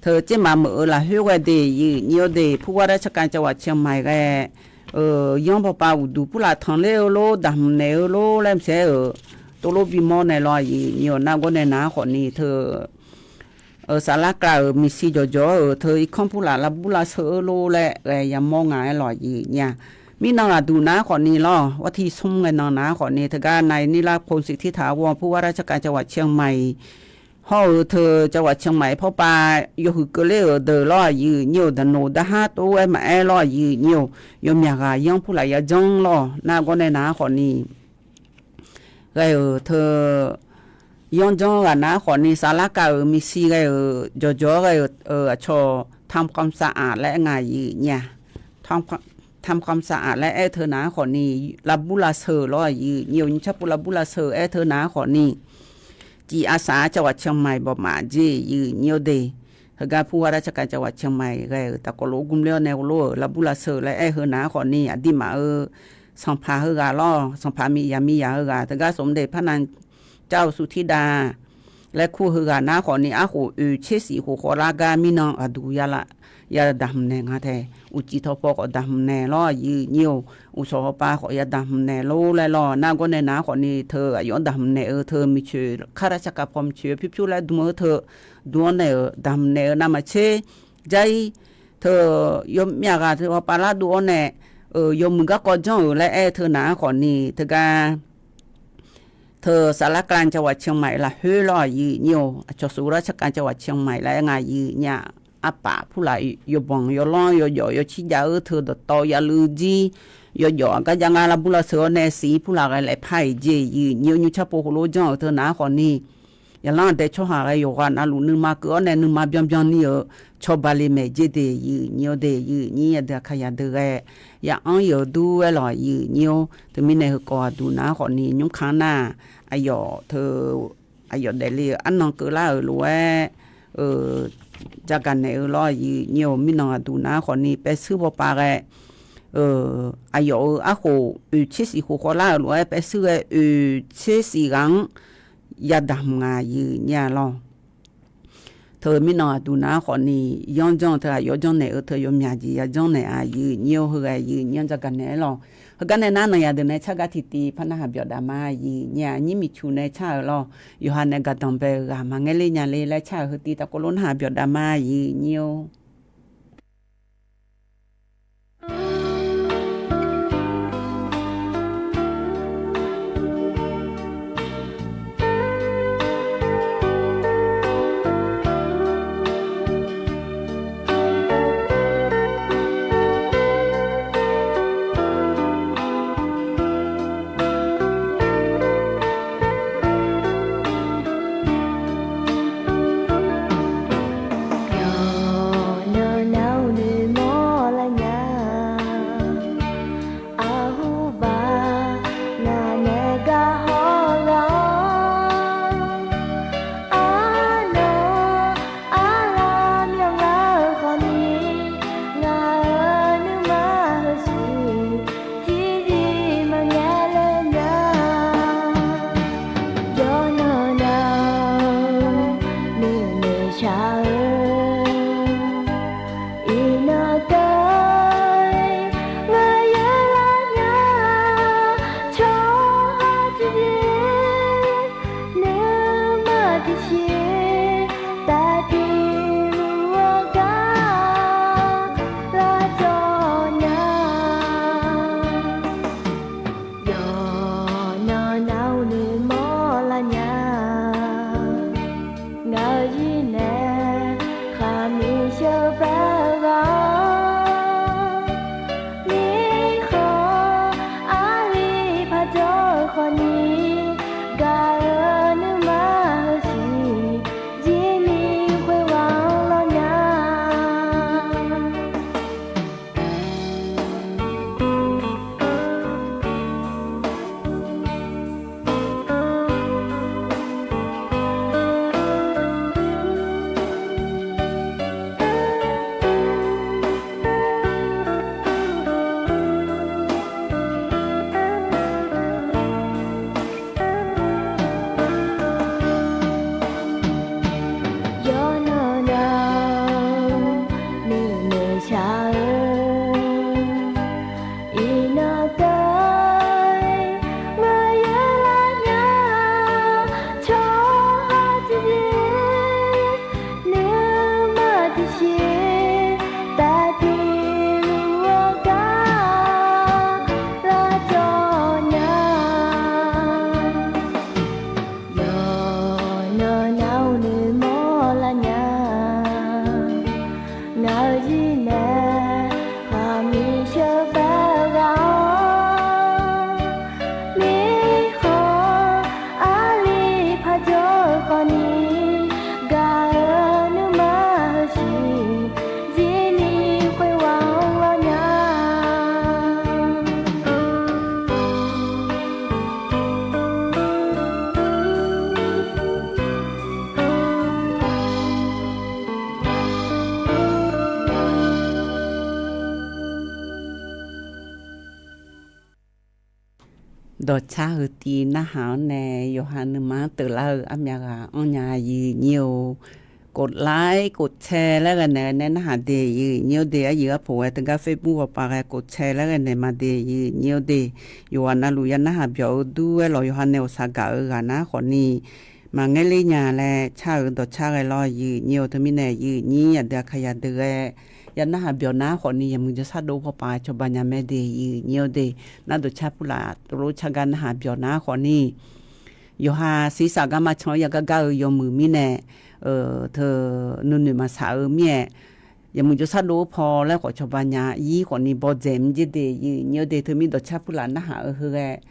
teu tsermaf meuq-eu lafkhoer ghae de yuiq nyir-or de. ผู้ว่าราชการจังหวัดเชียงใหม่ ghae-eu yanr pawpav uqduq purlaf tanqler-eu lor, daqhmq naeq-eu lor laer maqsaer-euq tovlof bimawr nae lawr yuiq nyir-or. Nargawr nae naq-aer khawfni teu saflar kalav-euq miqshi jawqjawq-euq teu irkanr purlaf lavbur lavsheu-eu lor laer ghae yamawr nga-aer lawq yuiq nyir-a. Mirnan aqduq naq-aer khawfni lawr, wartiq smr ngae nan naq-aer khawfni, teugar nav nirlar กรมศิลปาชีพ ถาวร ผู้ว่าราชการจังหวัดเชียงใหม่ hawr-eu teu จังหวัดเชียงใหม่ pawpav yawhuiq keuvler-euq deuq lawr yuiq nyir-or. Daqnoq darhar tov-aer maqaer lawr yuiq nyir-or. Yawmyaq ghaq yanr purlaf yajanr lawr. Nargawr nae naq-aer khawfni, ghae-euq teu yanr janr ghaq naq-aer khawfni, saflar kalav-euq miqshi ghae-euq jawqjawq-awr ghae-euq aqcawq ทำความสะอาด laer aer nga yuiq nyir-a. ทำความสะอาด laer aer-eu teu naq-aer khawfni, lavbur lavsheu lawr yuiq nyir-or. Nymrcar pov lavbur lavsheu aer-eu teu naq-aer khawfni, cif aqsaq-ar จังหวัดเชียงใหม่ bawmaf jeq yuiq nyir-or de. Heugar ผู้ว่าราชการจังหวัดเชียงใหม่ ghae-euq taqkawv lof-aer gmr ler-awr nae ghov lof-euq lavbur lavsheu laer aer-eu heu naq-aer khawfni, aqduimaf-euq sanqpaq heughaq lawr, sanqpaq miqyaq miqyaq heughaq teugar smq daef par nan car-eu สุธิดา laer kur-eu heughaq naq-aer khawfni, arkhof oeq tser shif khof khawvlar gar mirnan aqduq ya daqhmq naeq nga tae. Uqcif tawqpaw khawf daqhmq naeq lawr yuiq nyir-or. Uqshawq hawpav khawf ya daqhmq naeq lor laer lawr. Nargawr nae naq-aer khawfni, teu aqyawf-anr daqhmq naeq-eu teu miqcoeq, ข้าราชการ paw miqcoeq pyur pyur laer dm-eu teu dm-awr nae-euq daqhmq naeq-eu navmaqtser, jar-ir teu yawmyav ghaq teu hawpav lar dov-awr nae, yawmuiq garkawv janr-euq laer aer-eu teu naq-aer khawfni, teugar teu saflar kalav จังหวัดเชียงใหม่ lafkhoer lawr yuiq nyir-or. Aqcawq ศูนย์ราชการจังหวัดเชียงใหม่ laer aer nga yuiq nyir-a. Arpaf purlaf yawbanq yawlanr yawjawf yawcir jav-eu teu dawqtawv yavluiv jir, yawjawf aqgar jav ngar lavbur lavsheu-awr nae siq-ir purlaf ghae laer par-iq jeq yuiq nyir-or. Nymrcar pov heulof janr-euq teu naq-aer khawfni, yaqlanr aqdae tsawrhaq ghae yawqghaq navluf nuima keuv-awr nae nuima byanbyan ni-euq cawba le maeq jer de yuiq nyir-or de. Yuiq nyir aqdui aqkaq yadeuq ghae ya anr-ir-euq dur-aer lawq yuiq nyir-or. Teumirnae heukawv aqduq naq-aer khawfni, nymrkanr nar aqyawf teu aqyawf daefle-euq arnan keuvlar-euq lof-aer jagaq naeq-eu lawr yuiq nyir-or. Mirnan aqduq naq-aer khawfni paev shuir bawpav ghae, aqyawf-euq arkhof oeq tser shif khof khawvlar-euq lof-aer paev shuir ghae oeq tser shif ghaq-anr yadaq hmq nga yuiq nyir-a lawr. Teu mirnan aqduq naq-aer khawfni, yanr janr-eu teu aqyawf janrnaeq-eu teu yawmyaq jeq ya janrnaeq-a yuiq nyir-or. Heughae yuiq nyir-anr jagaq naeq-aer lawq. Heugar nae nar naqyaq deuq nae tsargaq tiqtiv par narhaq byawf dav ma yuiq nyir-a. Nyir miqcuq nae tsar-euq lawr. Yawqha nae gaqdanq bae-euq ghaq maqngaer ler nya le laer tsar-euq heu tiv tavkov lof narhaq byawf dav ma yuiq nyir-or. Dawqcar heu tiv narhaq-anr nae yawqha nuima-anr teuvlar-eu armyav ghaq anrnya aqyuif nyir-or. กดไลค์ กดแชร์ laer ghae naeq-aer narhaq de aqyuif nyir-or de. Aryiq arpoq ghae teugar Facebook hawpav ghae กดแชร์ laer ghae naeq ma de aqyuif nyir-or de. Yawqghaq navluf ya narhaq byawq-eu dur-aer lawq yawqha nae awqsaq gaq-eu ghaq nar khawfni maqngaer ler nya laer car-eu dawqcar ghae lawr aqyuif nyir-or. Teumirnae aqyuif nyir aqdui aqkaq yadeuq ghae ya narhaq byawq nar khawfni yawmuiq jawrshar dov hawpav cawba nya mae de aqyuif nyir-or de. Nar dawqcar purlaf tovlof car gar narhaq byawq nar khawfni yawqha siqsaq garma can-eu yagar gar-eu yawmuiq mirnae teu nuinoeq maqsaq-eu mir-aer yawmuiq jawrshar dov-eu paw laer khawf cawba nya ir khawfni bawdzaeq mr jer de aqyuif nyir-or de. Teumir dawqcar purlaf narhaq-eu heughae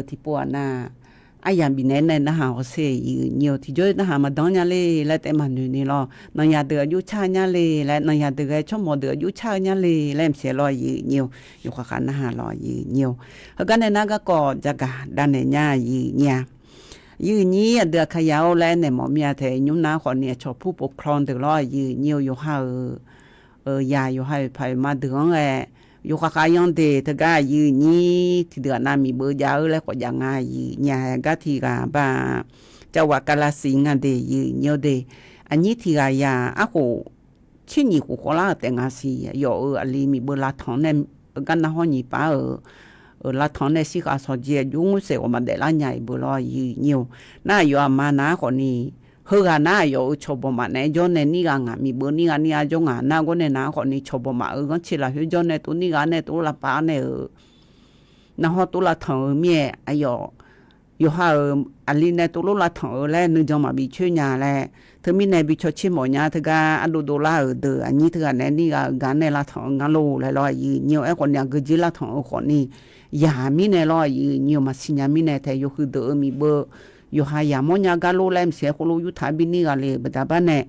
tiqpov-aq nar aryaq bifnaeq nae narhaq hawsher aqyuif nyir-or. Tiqjawr narhaq maqdan nya le laer taef maqnoeq ni lawr. Nanqyaq deuq aqjox car nya le laer, nanqyaq deuq ghae tsawrmawq deuq aqjox car-eu nya le laer maqsiq lawr aqyuif nyir-or. Yawqkhaq khaq narhaq lawr aqyuif nyir-or. Heugar nae nar garkawv jagaq davnaeq nya aqyuif nyir-a. Aqyuif nyir aqdui aqkaq yaq-or laer naeq mawf mir-a taef nymr nar khawfni aqcawq pur pov klawr deuq lawr aqyuif nyir-or. Yawqha-euq yaq yawqha-euq paq-euq ma deuq-anr ghae yawqkhaq khaq yanr de teugar aqyuif nyir tiqdeuq-aq nav miqbeuv jav-eu laer khawf jav nga aqyuif nyir-a. Gar tiq ghaq ba cawaq kavlasiq nga de aqyuif nyir-or de. Aqnyir tiq ghaq yaq arkhof tser nyiq khof khawvlar-euq taef nga siq yawf-euq aqli miqbeuv lavtanq-anr nae gar nar hawr nyiq paf-euq lavtanq-anr nae shirkhav shawqjeq aqjox ngursaeq ghawq maqdaef lar nya-iq beu lawr aqyuif nyir-or. Nar aqyawf aqma nar khawfni heughaq nar aqyawf-euq cawqbawq maf naeq-aer jawr nae nir ghaq ngaq miqbeuv nir ghaq nir ghaq jawr ngaq nar gawr nae nar khawfni cawqbawq maf-euq ghanrcae lafkhoer jawr nae tov nir ghaq nae tov lavpav-anr nae-euq nar hawr tov lavtanq-eu mir-aer aqyawf yawqha-euq aqli nae tovlof lavtanq-eu laer nuijan maqbif coer nya laer. Teumirnae bi cawtser mawf nya teugar ardov dovlar-euq deuq aqnyir teughaq nae nir ghaq-euq gaq nae lavtanq-eu ngar lor laer lawr aqyuif nyir-or. Aerkhawfni aqgeujeq lavtanq-eu khawfni yaq mirnae lawr aqyuif nyir-or. Maqsiq nya mirnae taef yawhuiq deuq-eu miqbeuv yawqha yaq mawrnya gar lor laer maqsiq-aer khoerlof yurtaq-aer bi nir ghaq le-euq baqda bar nae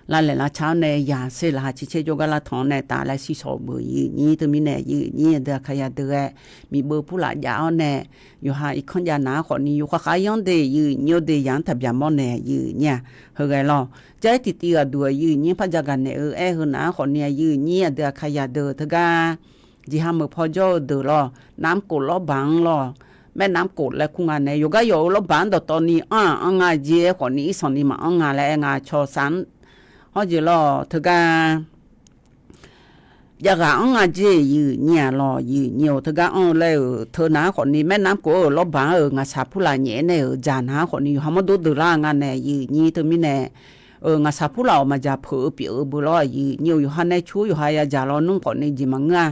lavlaeq lavca-awr nae yaq ser laqkhaq ciqcaer jawrgar lavtanq-anr nae taf laer shir shawq-eu beu aqyuif nyir. Teumirnae aqyuif nyir aqdui aqkaq yadeuq ghae miqbeuv purlaf jav-awr nae yawqha irkanr jav nar khawfni yawqkhaq khaq yanr de aqyuif nyir-or de. Yaq-anr taqbyaq mawr nae aqyuif nyir-a. Heughae lawr jar-aer tiqtiv ghaqduq aqyuif nyir par jagaq naeq-eu aer heu nar khawfni aqyuif nyir aqdui aqkaq yadeuq teugar jeqha meuq paw jawr-eu deuq lawr, namq kof lawrbaq-anr lawr, maernamq kof laer kur nga nae yawqgar yawq-euq lawrbaq-anr dawqtawvni anr-aq anr nga jer-aer khawfni irsanqni maqanr nga laer aer nga cawqsaq-anr hawr jeq lawr teugar javghaq anr nga jer aqyuif nyir-a lawr aqyuif nyir-or. Teugar anr-eu laer-euq teu nar khawfni maernamq kof-euq lawrbaq-anr-euq ngaqshaq purlaf nyaef-aer nae-euq dzaq nar khawfni yawqha mawrdov deuq lar nga nae aqyuif nyir. Teumirnae ngaqshaq purlaf-awq maqdzaq peuq-eu pyeuf-eu beu lawr aqyuif nyir-or. Yawqha nae cu-awr yawqha yadzaq lawr nmr khawfni jeq maqngeur-a.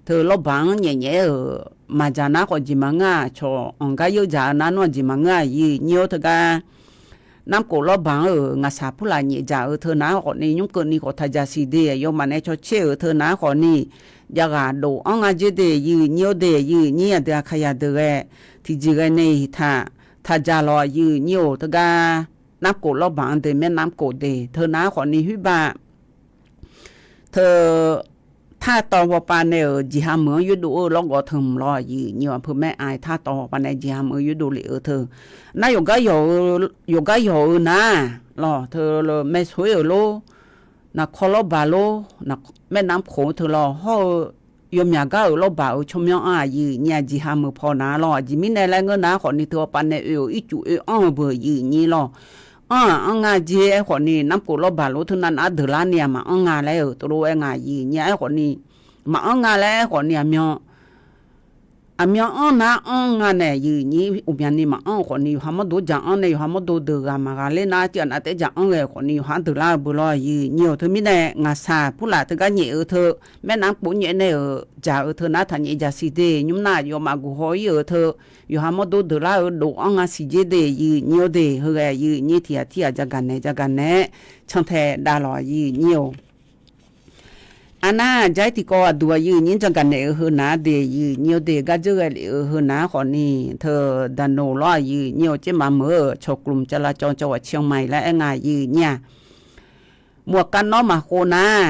Teu lawrbaq-anr nyaef nyaef-aer-euq maqdzaq nar khawf jeq maqngeur-a. Cawq anq gar yeur dzaq-eu nar nmr-aq jeq maqngeur aqyuif nyir-or. Teugar namq kof lawrbaq-anr-euq ngaqshaq purlaf nyaef dzaq-eu teu nar khawfni nymr keuvni khawf taq dzaq siq de. Aqyawfmaf nae cawtser-euq teu nar khawfni javghaq dof anr nga jer de aqyuif nyir-or de. Aqyuif nyir aqdui aqkaq yadeuq ghae tiqjeq ghae nae iqtaq taq dzaq lawq aqyuif nyir-or. Teugar namq kof lawrbaq-anr de maernamq kof de teu nar khawfni khoerbav teu tartawv hawpav nae-euq jeqha meuq-anr yoerdov-eu lawrgawv teu mq lawr aqyuif nyir-or. Aqpeu maer-aq tartawv hawpav nae jeqha meuq-anr yoerdov lef-eu teu nar yawqgar yawq-eu nar lawr teu maeqsoer-euq lor, naqkawr lawrbaq lor, maernamq kof-eu teu lawr hawr-eu yawmyaq gar-euq lawrbaq-euq tsawrmyanr-anr aqyuif nyir-a jeqha meuq paw nar lawr. Aqjeq mirnae laer ngeur nar khawfni teu hawpav nae oe-euq ircuf oe anr-eu beu aqyuif nyir lawr. Anr-aq anr nga jer-aer khawfni namq kof lawrbaq lor teu navnav deuq lar ni-aq maqanr nga laer-euq teulof-aer nga aqyuif nyir-a. Aerkhawfni maqanr nga laer aerkhawfni aqmyan aqmyan anr nar anr nga nae aqyuif nyir uqmyani maqanr-eu khawfni yawqha mawrdov dzaq anr nae yawqha mawrdov deuq ghaq maqghaq ler nar tiv ghaq nav taef dzaq anr ghae khawfni yawqha deuq lar-eu beu lawr aqyuif nyir-or. Teumirnae ngaqshaq purlaf teugar nyaef-eu teu maernamq kof nyaef nae-euq dzaq-eu teu nar taqnyaef dzaq siq de. Nymr nar aqyawfmaf guq haw ir-euq teu yawqha mawrdov deuq lar-eu dof anr nga siq jer de aqyuif nyir-or de. Heughae aqyuif nyir tiq ghaq tir ghaq jagaq naeq jagaq naeq-aer cantae dav lawq aqyuif nyir-or. Arnar jar-aer tiqkawv aqduq aqyuif nyir jagaq naeq-eu heu nar de aqyuif nyir-or de. Gar dzeur ghae lef-eu heu nar khawfni teu daqnoq lawr aqyuif nyir-or. Tsermaf meuq-eu cawqglmq cavla cawv cawq ghaq ciq anr ma-iq laer aer nga aqyuif nyir-a. Muq aqkav nawr maqkhov nar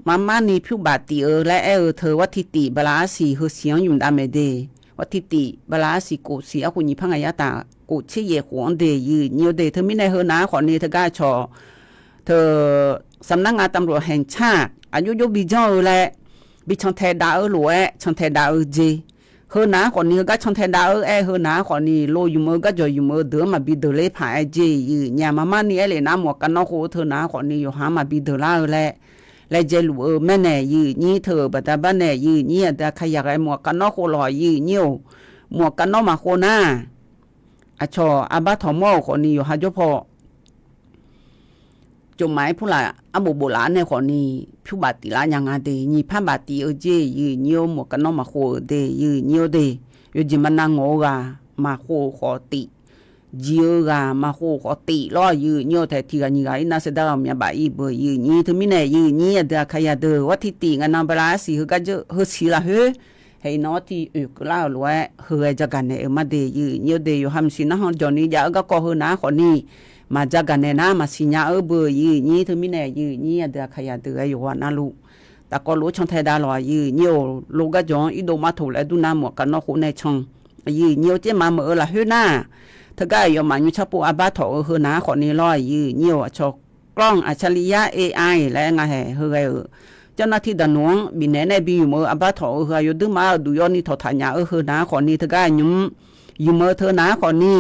marmar ni pyur baf tif-eu laer aer-eu teu war tiv tif bala arsiq heu siq-anr ymq dav maeq de. War tiv tif bala arsiq kof siq arkhof nyiq par ngaq yar taf kof tser yaef khof-anr de aqyuif nyir-or de. Teumirnae heu nar khawfni teugar cawq teu สำนักงานตำรวจแห่งชาติ aqjox jox bi janr-eu laer bi cantae dav-eu lof-aer cantae dav-eu jeq Heu naq-anr khawfni heugar cantae dav-eu aer, heu naq-anr khawfni lo ymq-eu garjawq ymq-eu deuq-anr maqbi deuq ler paq-aer jeq-iq nyaq maqmar ni aer lef nar, mawq kavnawr khof-eu teu naq-anr khawfni yawqha-anr maqbi deuq lar-eu laer, laejae luf-eu maernaeq, yawnyir teu-euq baqda barnaeq, yawnyir aqdui aqkaqyaq ghae mawq kavnawr khof lawq, yawnyir-or, mawq kavnawr maqkhov nar, aqcawq arbar tawq mawr-euq khawfni yawqha jawr paw tsofmaf-aer purlaf arbof bof laf-anr nae khawfni pyur baf tif lar nya nga de, nyiq par baf tif-eu jeq, yawnyir-or, mawq kavnawr maqkhov-euq de, yawnyir-or de, yawqjeq maqnav ngawq-eu ghaq maqkhov-euq khawf tif, jeq-eu ghaq maqkhov-euq khawf tif lawr, yawnyir-or, taef tiq ghaq nyiq ghaq-ir nar saevdar ghawqmya baf-ir beu, yawnyir teumirnae, yawnyir aqdui aqkaqyaq deuq gharti tif ngae nan bala arsiq heugar jeur heusiq lafkhoer, haeq iqnan gharti oeq keuvlar-euq lof-aer heughae jagaq naeq-eu mar de, yawnyir-or de, yawqha maqsiq narhan jawqni jav-eu garkawv heu naq-anr khawfni maqjagaq naeq nar maqsiq nya-eu beu, yawnyir teumirnae, yawnyir aqdui aqkaqyaq deuq-aer yawqghaq navluf tafkawv lof-aer cantae dav lawq, yawnyir-or, lo garjawq-anr irdov mar toq laer dur nar mawq kavnawr khof nae can, yawnyir-or, tsermaf meuq-eu lafkhoer nar, teugar aqyawfmaf nymr carpov arbar tawq-eu heu naq-anr khawfni lawr, yawnyir-or, aqcawq กล้องอัจฉริยะ เอไอ laer aer nga haeq, heughae-euq เจ้าหน้าที่ daqnoeq-anr bifnaeq nae bi ymq-eu arbar tawq-eu heu-aq yawduir mar-eu duq yawr ni tawq taq nya-eu heu naq-anr khawfni teugar nymr ymq-eu teu naq-anr khawfni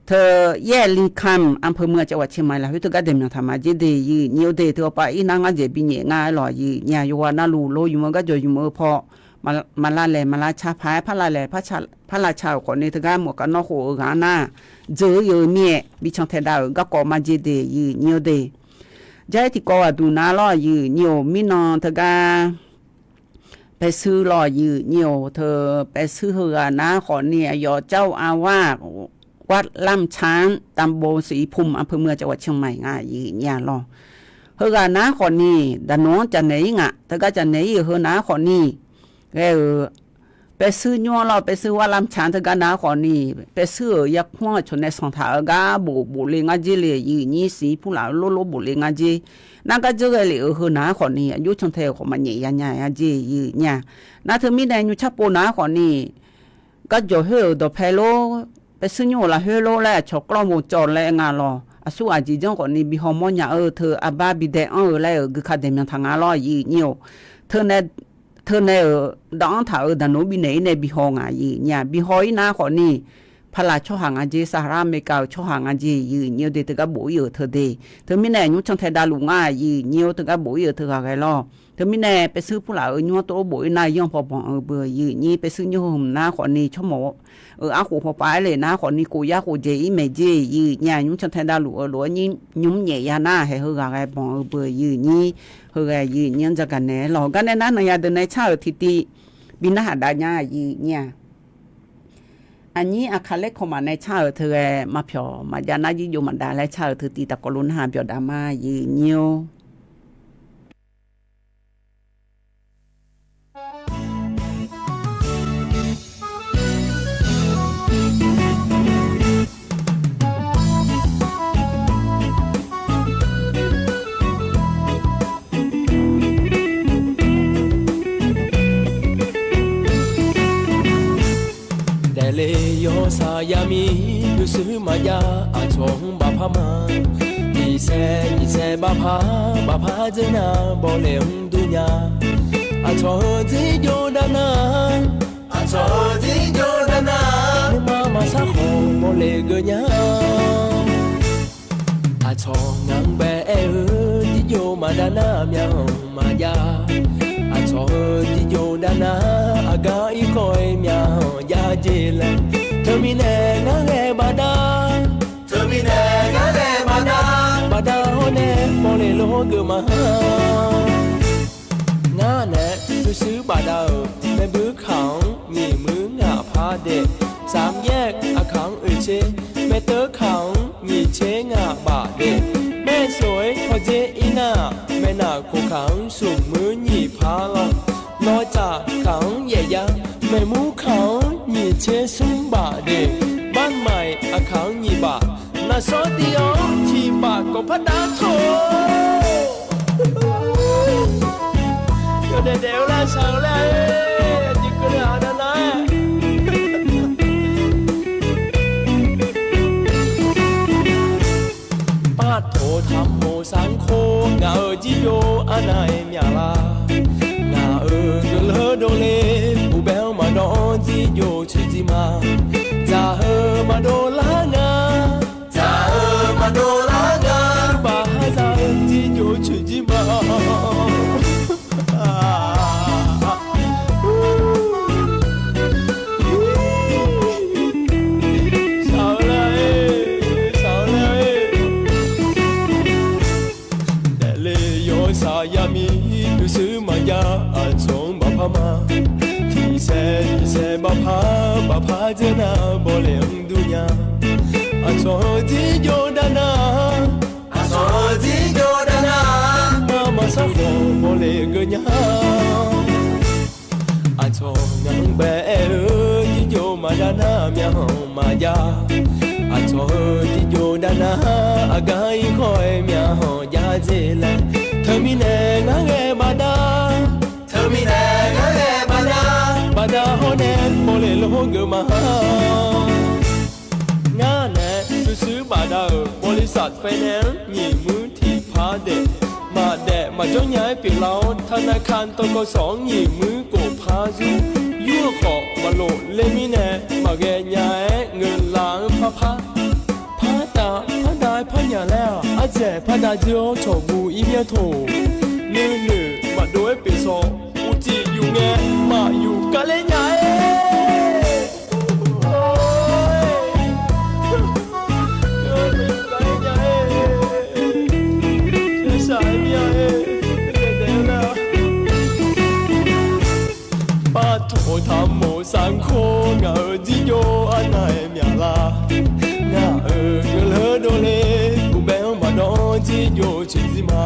teu แยกลิงคำ อำเภอเมือง จังหวัดเชียงใหม่ lafkhoer teugar daeq myanq taq ma jer de, yawnyir-or de, teu hawpav-ir nar ngar dzaeq bi nyaef nga-aer lawq, yawnyir-aq, yawqghaq navluf lo ymq-eu garjawq ymq-eu paw maqlar laeq maqlar car paq-aer, par lav laeq par lav car-euq khawfni teugar mawq kavnawr khof-eu ghaq-anr nar, dzeur-eu yawf-eu mir-aer bi cantae dav-euq garkawv mar jer de, yawnyir-or de. Jar-aer tiqkawv ghaqduq nar lawr, yawnyir-or, mirnan teugar paesuir lawq, yawnyir-or, teu paesuir heughaq nar khawfni aqyawf เจ้าอาวาส วัดล่ำช้าง ตำบลศรีภูมิ อำเภอเมือง จังหวัดเชียงใหม่ nga, yawnyir-aq lawr. Heughaq nar khawfni daqnoeq-anr caf naeq-ir ngaq, teugar caf naeq-ir-euq heu nar khawfni ghae-euq paesuir nymr-anr lawr, paesuir วัดล่ำช้าง teugar nar khawfni paesuir-euq yarkmr-anr aqcawq nae sanqtaq-eu gar bof bof le ngar jer le, yawnyir siq purlaf-eu lor lor bof le ngar jer. Nar gar dzeur ghae lef-euq heu naq-anr khawfni aqjox cantae-euq khawf maqnyaef ya nya-a jer, yawnyir-aq. Nar teumirnae nymr carpov naq-anr khawfni garjawq khoer-euq dawqpae lor, paesuir nymr-euq lafkhoer lor laer aqcawq กล้องวงจร laer nga lawq, aqsur aqjeq janr khawfni bi hawmawr nya-eu teu arbar bi dae anr-eu laer-euq gui ka daeq myanq taq nga lawr, yawnyir-or. Teunae teunae-euq dawv-anr taq-euq daqnoeq-anr bifnaeq-ir nae bi haw ngaq, yawnyir-aq, bi haw-ir nar khawfni paqlaq tsawrhaq nga jer, Saqhaqlar Aqmeqkaq-euq tsawrhaq nga jer, yawnyir-or de, teugar bof-ir-euq teu de. Teumirnae nymr cantae dav luf ngar, yawnyir-or, teugar bof-ir-euq teughaq ghae lawr. Teumirnae paesuir purlaf-euq nymr-anr tov bof-ir nar yanr paw banq-eu beu, yawnyir paesuir nymr heu hmq nar khawfni tsawrmawf-eu arkhof pawpav-aer le nar khawfni kof yar khof dzaeq-ir maeq jer, yawnyir-aq, nymr cantae dav luf-eu lof-aer nymr nyaef ya nar haeq heughaq ghae banq-eu beu, yawnyir heughae yawnyir-anr jagaq naeq-aer lawq. Garnae nar nanya deuq nae car-euq tiqtiv bi narhaq dav nya, yawnyir-aq. Aqnyir Aqkaq Laerkawq maf nae car-euq teu ghae maqpyawq maqjav nar jirjov maqdav laer car-euq teu tiqtiv tafkawv lof narhaq byawq dav ma, yawnyir-or. แต่เลยยอสายามี pyurshuir maqjav aqcawq-anr bafpar ma. Nyiqsaer nyiqsaer bafpar bafpar dzeur nar bawleq-anr dur nya. Aqcawq-euq dzerjov dav nar, aqcawq-euq dzerjov dav nar, nuima maqsar khawf bawleq geuv nya. Aqcawq ngaq-anr bae aer-eu, jirjov maqdav nar myaq-anr maqjav. Aqcawq-euq jirjov dav nar, aqgar irkawv-aer myaq-anr jav jeq laer. Teumirnae ngar ghae baqda, teumirnae ngar ghae baqda, baqda hawr nae mawrle lor geuf ma. Ngar nae pyurshuir bafdav-euq, maerbui kaq-anr nyiq muir ngaq par daef, สามแยก aqkaq-anr oeqtser, maeqteuv kaq-anr nyiq tser ngaq baf daef, maershof-aer hawdzer ir nar, maeqnaq kof kaq-anr smq muir nyiq par lawr, lawtsaf kaq-anr yaef yar, maeqmur kaq-anr nyiq tser smr baf daef, บ้านใหม่ aqkaq-anr nyiq baf, naqsawr diq-awr tiq baf kawq par dav tawq. Yawdaef daef-eu laer shaq-eu laer, aqjeq keuvle-aq nar nar-aer. Partaq taqmoq sarkhof, ngaq-euq jirjov arnav-aer myaqlar. Ngaq-euq dovleur dovle, uqbae-anr maqdawv-awr Aqcawq-eu jirjov dav nar, aqcawq-eu jirjov dav nar, ngamaf sarkhawf bawle geunya. Aqcawq ngaq-anr bae-aer-eu jirjov maqdav nar myavkhanq maqjav. Aqcawq-eu jirjov dav nar, aqgar irkhawf-aer myavkhanq jav dzer laer. Teumirnae ngar ghae baqda, teumirnae ngar ghae baqda, baqda hawr nae bawle lor geuf ma. Ngar nae shuir shuir baqda-euq บริษัท finance-anr nyiq muir tiqpar daef, maqdaef maqjawr nya-aer pyeuflar-awr, ธนาคาร tawkawv sawq-anr nyiq muir kof par zur, yur-eu khawf maqlof le mirnae, maqghae nya-aer ngeuqlaf-anr parpar. Pardav pardav-aer parnya laer-aq, ardzaeq pardav dzoer-awr cawqguv ir myanr tawq. Nuinoeq maqdov-aer pyeuf sawq, uqcif yuf ngae maqyuf kar ler nya-aer. Bartaq-eu taqmof sarkawr ngaq-euq jirjov arnav-aer myaqlar. Ngaq-euq guiqlanq dovle, uqbae-anr maqdawr-anr jirjov coeqdzir ma.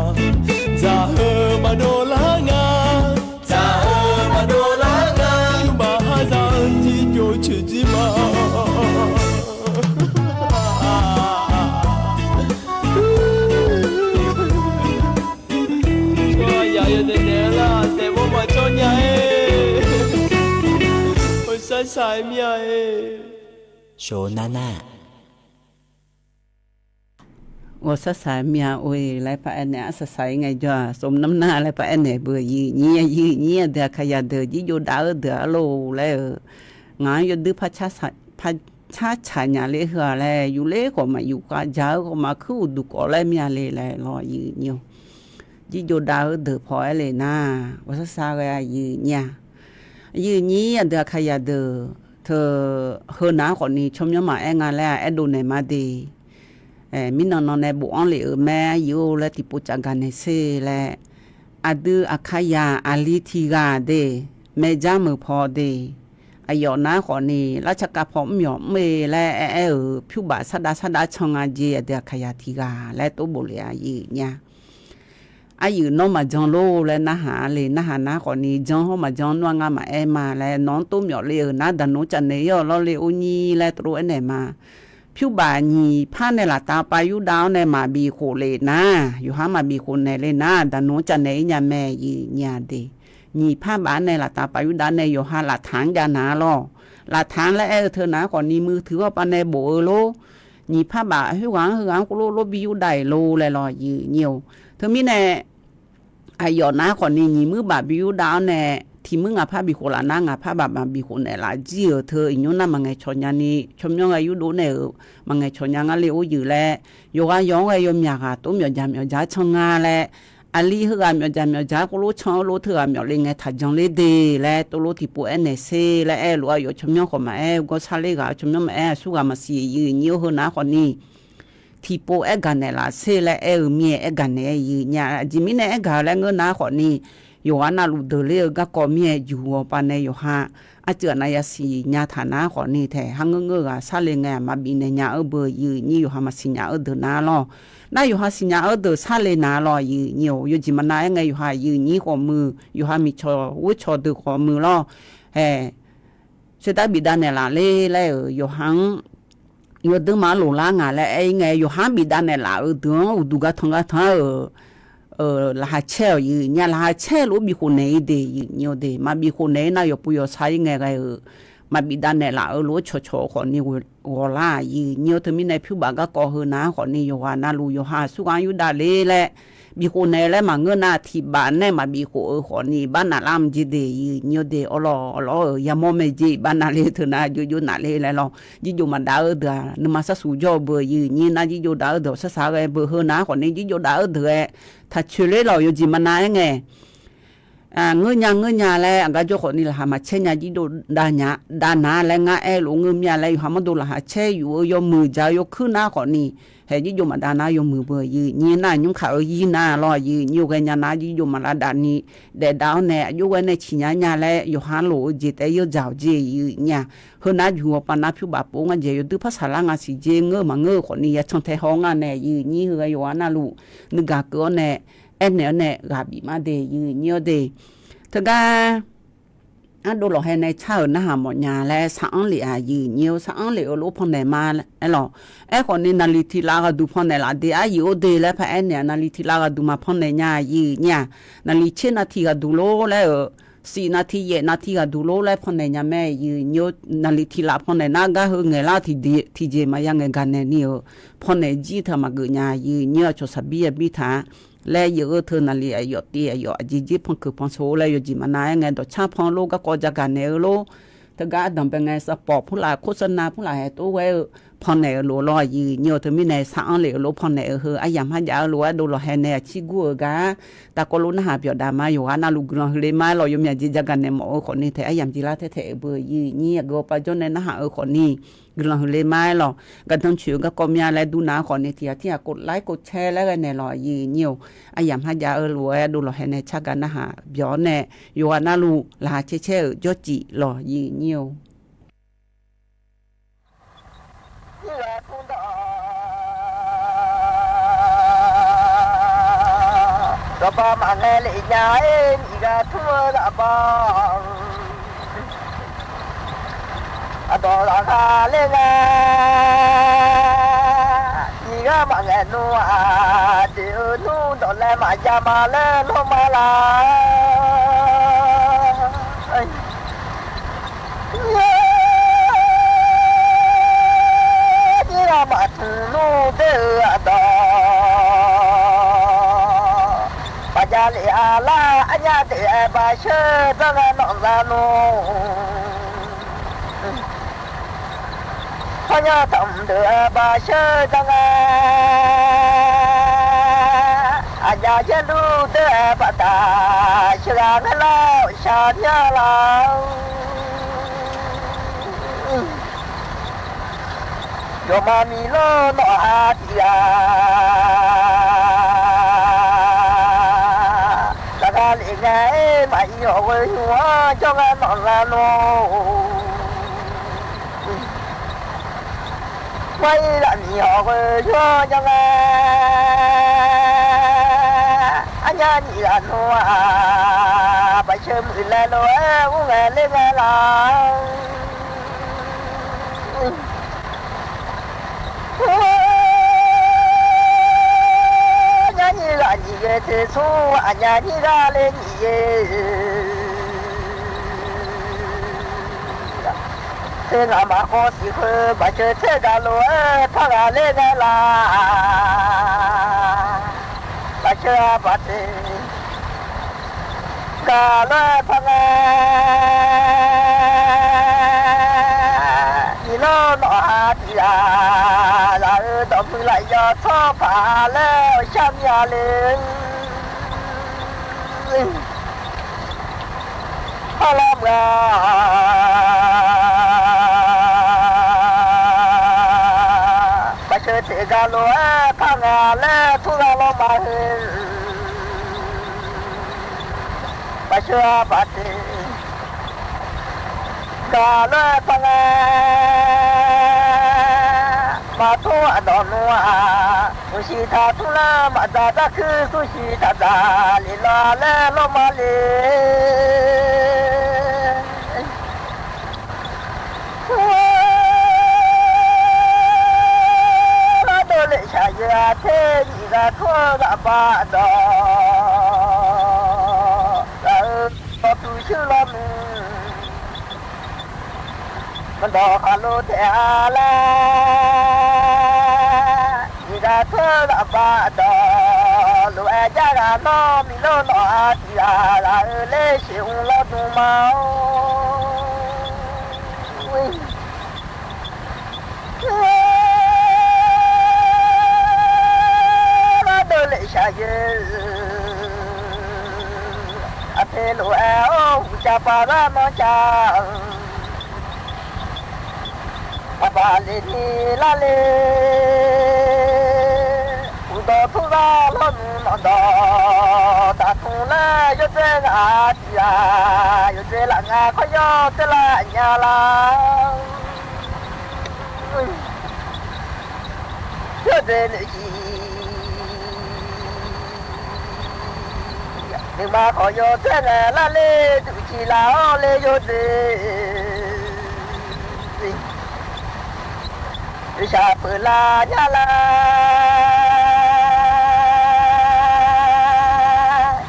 Dzaq-eu maqdov lar nga, dzaq-eu maqdov lar nga, yawbaf harzaq-anr jirjov coeqdzir ma. Tsawrhaq yawdaef daef-eu lar, daefmawr maqjawr nya-aer. Ghawqshaq shaq-aer mir-a-e. Shawq nar nar-aq, ghawqshaq shaq-aer mir-a or-e laer paraer nae arsaq saq-ir ngae jawr-aq, sov nar nar laer paraer naeq beu. Aqyuif nyir, aqyuif nyir aqdui aqkaqyaq deuq jirjov dav-eu deuq arlor laer-eu, ngaq-anr yawdui par carcaq nya ler heu-aq laer, yufler khawf maqyuf khav, dzaq-eu khawf maqkuir uqduq kawv laer mir-a le laer lawr aqyuif nyir-or. Jirjov dav-eu deuq paw-aer le nar, ghawqshaq shaq ghae aqyuif nyir-a. Aqyuif nyir aqdui aqkaqyaq deuq teu, heu nar khawfni tsawrmyanr maqaer nga laer-aq aerdov naeq ma de. Mirnan nan nae bofanr lef-euq mae, aqyuif-or laer tiqpov tsaf gaq naeq sher laer. Aqdui aqkaqyaq aqli tiq ghaq de, maeqdzar meuq paw de. Aqyawf nar khawfni lartsaqkav paw mr myawq mr-e laer aer-aer-euq pyurbaf sardav sardav can nga jeq aqdui aqkaqyaq tiq ghaq laer tov bof le aqyuif nyir-a. Aqyuif nawr maqjan lor laer narhaq-a le, narhaq nar khawfni jan hawr maqjan nawr-aq ngar maqaer ma laer nawq-anr tov myawf le-euq nar daqnmr caf naeq-ir-awq lawr le or nyir laer tov lof aernaeq ma. Pyurbaf nyiq par nae laftav pav yurdav-awr nae maqbif khof le nar, yawqha maqbif khof naeq le nar daqnmr caf naeq-ir nya mae aqyuif nyir-a de. Nyiq par baf-anr nae laftav pav yurdav-awr nae yawqha laftanq-anr jav naq-a lawr. Laftanq-anr laer aer-eu teu nar khawfni muiq teuq-awr pav nae bof-eu lor. Nyiq par baf khoerghaq-anr heughaq-anr khoerlof lof bi yurdav-iq lor laer lawr aqyuif nyir-or. Teumirnae aqyawf nar khawfni nyiq muir baf bi yurdav-awr nae, tiq muir ngaq par bif khof laf nar ngaq par baf maqbif khof naeq laf jir-euq teu iqnymr nar maqngaeq cawq nya ni tsawrmyanr ghae yurdov naeq-euq maqngaeq cawq nya ngar le or yuf laer, yawqghaq yawq-anr ghae yawmyaq ghaq tov myawqjaq myawqjaq can nga laer, aqli heughaq myawqjaq myawqjaq khoerlof can-eu lof teughaq myawf le ngae taqjan ler de laer tov lof tiqpov aernaeq sher laer aer-eu lof-aer yawf tsawrmyanr khawf maqaer, gawr sar ler ghaq tsawrmyanr maqaer, aqsur ghaq maqsiq aqyuif nyir-or heu nar khawfni tiqpov aer gaq naeq laf sher laer aer-eu mir-aer aer gaq naeq-aer aqyuif nyir-a. Aqjeq mirnae aer gaq-eu laer ngeur nar khawfni, yawqghaq navluf deuq ler-eu garkawv mir-aer juq-awq pav nae yawqha arcuiv aqnav yasiq nya taq nar khawfni taeq har ngeur ngeur-eu ghaq sharle ngae-aq maqbif naeq nya-eu beu aqyuif nyir yawqha maqsiq nya-eu deuq nar lawr. Nar yawqha siqnya-eu deuq sharle nar lawr aqyuif nyir-or. Yawjeq maqnav-aer ngae yawqha aqyuif nyir khawf muiq, yawqha miqcawq ghoercawq deuq khawf muiq lawr. Ae, saerdav bifdav naeq laf ler laer-euq yawqha-anr yawdui maqloq lar ngaq laer aer-ir ngae, yawqha-anr bifdav naeq laf-euq deuq-anr uqduq gar tanq gar tanq-euq laqkhaq caer-awq aqyuif nyir-a. Laqkhaq caer lof-aer bif khof naeq-ir de aqyuif nyir-or de. Maqbif khof naeq-ir nar yawqpov yawqshar-ir ngae ghae-euq maqbif dav naeq laf-eu lof-aer cawqcawq-eu khawfni ghawqlar aqyuif nyir-or. Teumirnae pyurbaf garkawv heu nar khawfni yawqghaq navluf yawqha aqsurghaq-anr yurdav ler laer bif khof naeq laer maqngeur nar tiq baf nae maqbif khof-eu khawfni iqbax naflar mq jeq de aqyuif nyir-or de. Awrlawq awrlawq-euq yamawr mae jeq iqbax navler teu nar jovjov nafler laer lawr. Jirjov maqdav-eu deuq-aq nuima sarsuq jawr-eu beu aqyuif nyir nar jirjov dav-eu deuq sar sar ghae beu heu nar khawfni jirjov dav-eu deuq-aer taq coeq ler lawq. Yawjeq maqnav-aer ngae Ngeur nya ngeur nya laer aqgar jawr khawfni laqkhaq maqcaer nya jirdov dav nar laer ngar aer lof ngeur mir-a laer yawqha mawrdo laqkhaq caer yuf-eu yawmuiq dzaq-eu yawkuir nar khawfni, haeq jirdov maqdav nar yawmuiq beu aqyuif nyir nar nymr kaq-eu yir nar lawr aqyuif nyir-eu ghaenya nar jirdov maqlav dav ni daef dav-awr nae aqjox ghae nae ciq nya nya laer yawqha lof-eu jeq taef-aer yawdzaq-awq jeq aqyuif nyir-a. Heu nar juq-awr pav nar pyur baf pov ngar jeq yawdui par saqlar nga siq jeq ngeur-eu maqngeur-eu khawfni yacan tae haw ngar nae aqyuif nyir heu ghae yawqha navluf nuigaq keuv-awr nae aernaeq-awr nae ghaq bif mar de aqyuif nyir-awr de. Teugar ardov lawqhae nae car-euq narhaq mawfnya laer sar-anr lef-aq aqyuif nyir-awr sar-anr lef-eu lof pannaeq ma aer lawq. Aerkhawfni naqliq tiq lav ghaqduq pannaeq laf de aryuif-or de laer paraer naeq-aq naqliq tiq lav ghaqduq maqpannaeq nya aqyuif nyir-a. Naqliq tser navtiq ghaqduq lor laer-euq, siq navtiq yaef navtiq ghaqduq lor laer pannaeq nya mae aqyuif nyir-awr naqliq tiq lav pannaeq nar gar heu ngaeqlar tiqjeq maqya ngaeq gaqnaeq ni-euq pannaeq jir teu maqgeuf nya aqyuif nyir-awr aqcawq saqbir yabir taq laer yawf-eu teu naqliq aqyawf tiv aqyawf aqjeq jir pankeuq pansho laer yawqjeq maqnav-aer ngae dawqcar pan lor garkawv jagaq naeq-eu lor. Teugar ardanq bae ngae sanqpawf purlaf khorsarnav purlaf haeq tov ghae-eu pannaeq-eu lof lawr aqyuif nyir-awr teumirnae sar-anr lef-eu lof pannaeq-eu heu aryamq kharjav-eu lof-aer dov lawqhae nae aqcir gur-eu gar tavkawv lof narhaq byawf dav ma yawqghaq navluf guiqlanq huiq le ma aer lawq. Yawmyaq jeq jagaq naeq mawf-eu khawfni taef aryamq jeq lar taer taef-euq beu aqyuif nyir aqgeu-awr pav jawr nae narhaq-eu khawfni guiqlanq huiq le ma aer lawq. Gardanr coeq-eu garkawv mya laer dur nav-eu khawfni tiq ghaq tir ghaq kov laer kov caer laer ghae naeq lawq aqyuif nyir-awr aryamq kharjav-eu lof-aer dov lawqhae nae cargaq narhaq byawq-awr nae yawqghaq navluf laqkhaq caer caer-euq jawrcif lawq aqyuif nyir-awr. Dawqba maqngae lef nya-ir miqghaq tmr-eu lafba. Aqdawq lafkha ler nga. Miqghaq maqngaeq nmr-aq, doeq-eu nmr dawq laer maqjav ma laer lawr ma la. Nyir ghaq maqtmq nmr doer-eu aqdawq, maqjav lef-a lar arnya deuq-aer baqsheur danr ngae nawq za nmr. Hawrnya tanq deuq-aer baqsheur danr ngae, aqjav yaerluf doer-aer baqdaq sheuqghaq ngae lar-awq shaq mya la. Yawqma miqlor nawq-a tiq ghaq, zaqkhav lef ngae-ir maqir hawq ghoe hymr-anr jawr ngae nawq la nmr. Mar-ir zaqmiq hawq ghoe hymr-anr jawr ngae, arnya nyiq ghaq nmr-aq, baqsheur muiq laer lof-aer ur ngae ler ngae la. Arnya nyiq ghaq nyiq ghae tersmr, aqnya nyiq ghaq ler nyiq ghae. Teunga maqkhawf siq khoer baqsheur tser gaq lof-aer par ghaq ler ngae la. Baqsheur-a baqteq gaq lof-aer par ngae, nyiq lawr nawq-a tiq ghaq, zaq-eu dawqmuiq lafyawf tsawrhaq paq laer awqshar mya le. Arlawr meuq-a, baqsheur teq gaq lof-aer par ngae laer tmr ghaq lawr ma heu. Baqsheur-a baqteq gaq lof-aer par ngae, maqtmr aqdawq nmr-aq, mqshiq taq tmr lar maqdzaq darkuir, kurshiq taq dzaq lef lawr laer lawr ma le. Ardov lef shaqyaer-a ter nyiq ghaq tmr-eu lafba dawq, zaq-eu dawqtuq shuir lawr muiq. Maqdawq khaqlo taef-a laer, nyiq ghaq tmr-eu lafba dawq, lof-aer jar ghaq nawr miqlor nawq-a tiq ghaq, zaq-eu ler sheuq mr lawr dm ma-or. Ardov lef shaqyaer, aqpoeq lof Aqbaq lar manr ca-euq, aqbaq lef ni lar le. Uqdawq turlar lawrnmr nawqdawq taqtmr laer yawdzae ngaq tiq ghaq, yawdzae laf nga khawr yawdzae laf nya lar. Yawdzae noeqciq, nuima khawf yawdzae ngae lar le, duqciq laf-awr le yawdzae. Shaq peuq lar nya lar.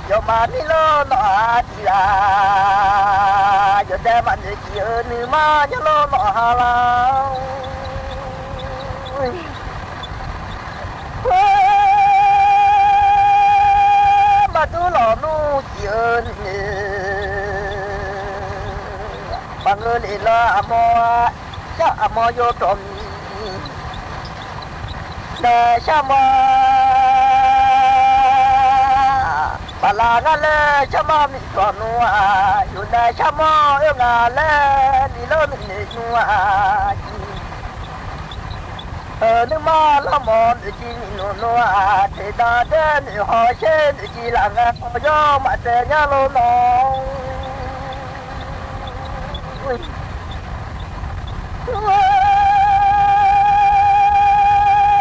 Yawfmaf mirlanr nawq-aq tiq ghaq, yawdaef maqnoeq ciq-eu nuima nyanr lawr nawq ha lar. Maqdur lawq nmr ciq-eu nuinoeq, maqngeur lef lar aqmawr-a, shar aqmawr yawdawq miq nae sharmawr. Baqlaq ngar laer sharmawr miqdawq nmr-aq, yawqnae sharmawr oer nga laer miqlanr nuinoeq nmr-aq. Nuima lanrmawf noeqciq miqnmq nmr-aq, teqdanq daer noeq hawsher noeqciq laf ngae, khawf yawr maqtsaev nya lor nawq.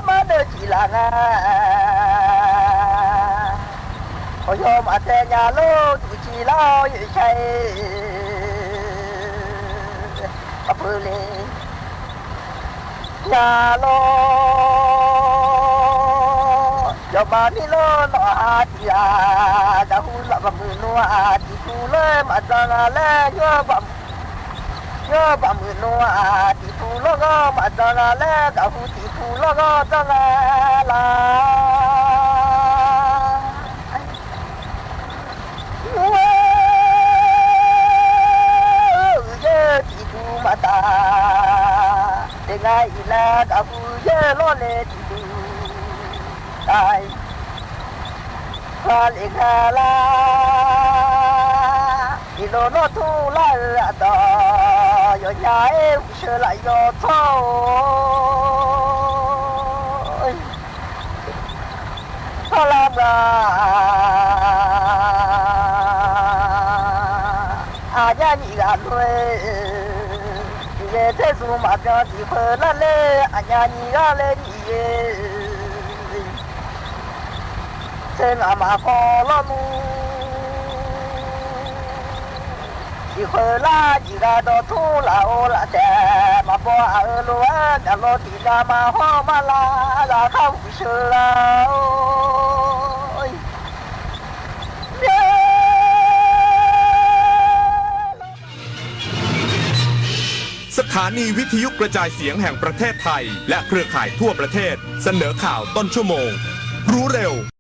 Maqnoeq ciq laf nga, khawf yawr maqtsaev nya lor, duqciq lar-awr yoeqshaq-aer, aqpeuq le nya lor. Yawfmaf mirlanr nawq ha tiq ghaq, daqhu laf baqmuiq nmr-aq, tiq pu lawr maqdzan nga laer, yawr baqmuiq nmr-aq, tiq pu lawr ghanr maqdzan nga laer, daqhu tiq pu lawr ghanr dzan nga lar. Uqyaer tiq duq maqtaf, daef nga iq laer daqhu yaer lawr le tiq duq taf-aer, ghaq lef nga lar. Iqlo nawr tmr lar-eu aqdawq, yawqnya-aer uqsheu laf yaw tsawr-or. Tsawrlar meuq-aq, aqnyar nyiq ghaq lof-aer, Miqyaer terzmq maqbyan tiq khoer lar ler, aqnyar nyiq ghaq laer Miqyaer tser ngaq maqkawv lawrnmr. Tiq khoer lar nyiq ghaq dawqtmr laf-or laf taef, maqbaw aq-eu lof-aer myaqlawr tiq nya maqhawr ma lar, zaqkhav uqsheu lar-or. สถานีวิทยุกระจายเสียงแห่งประเทศไทย และเครือข่ายทั่วประเทศ เสนอข่าวต้นชั่วโมง รู้เร็ว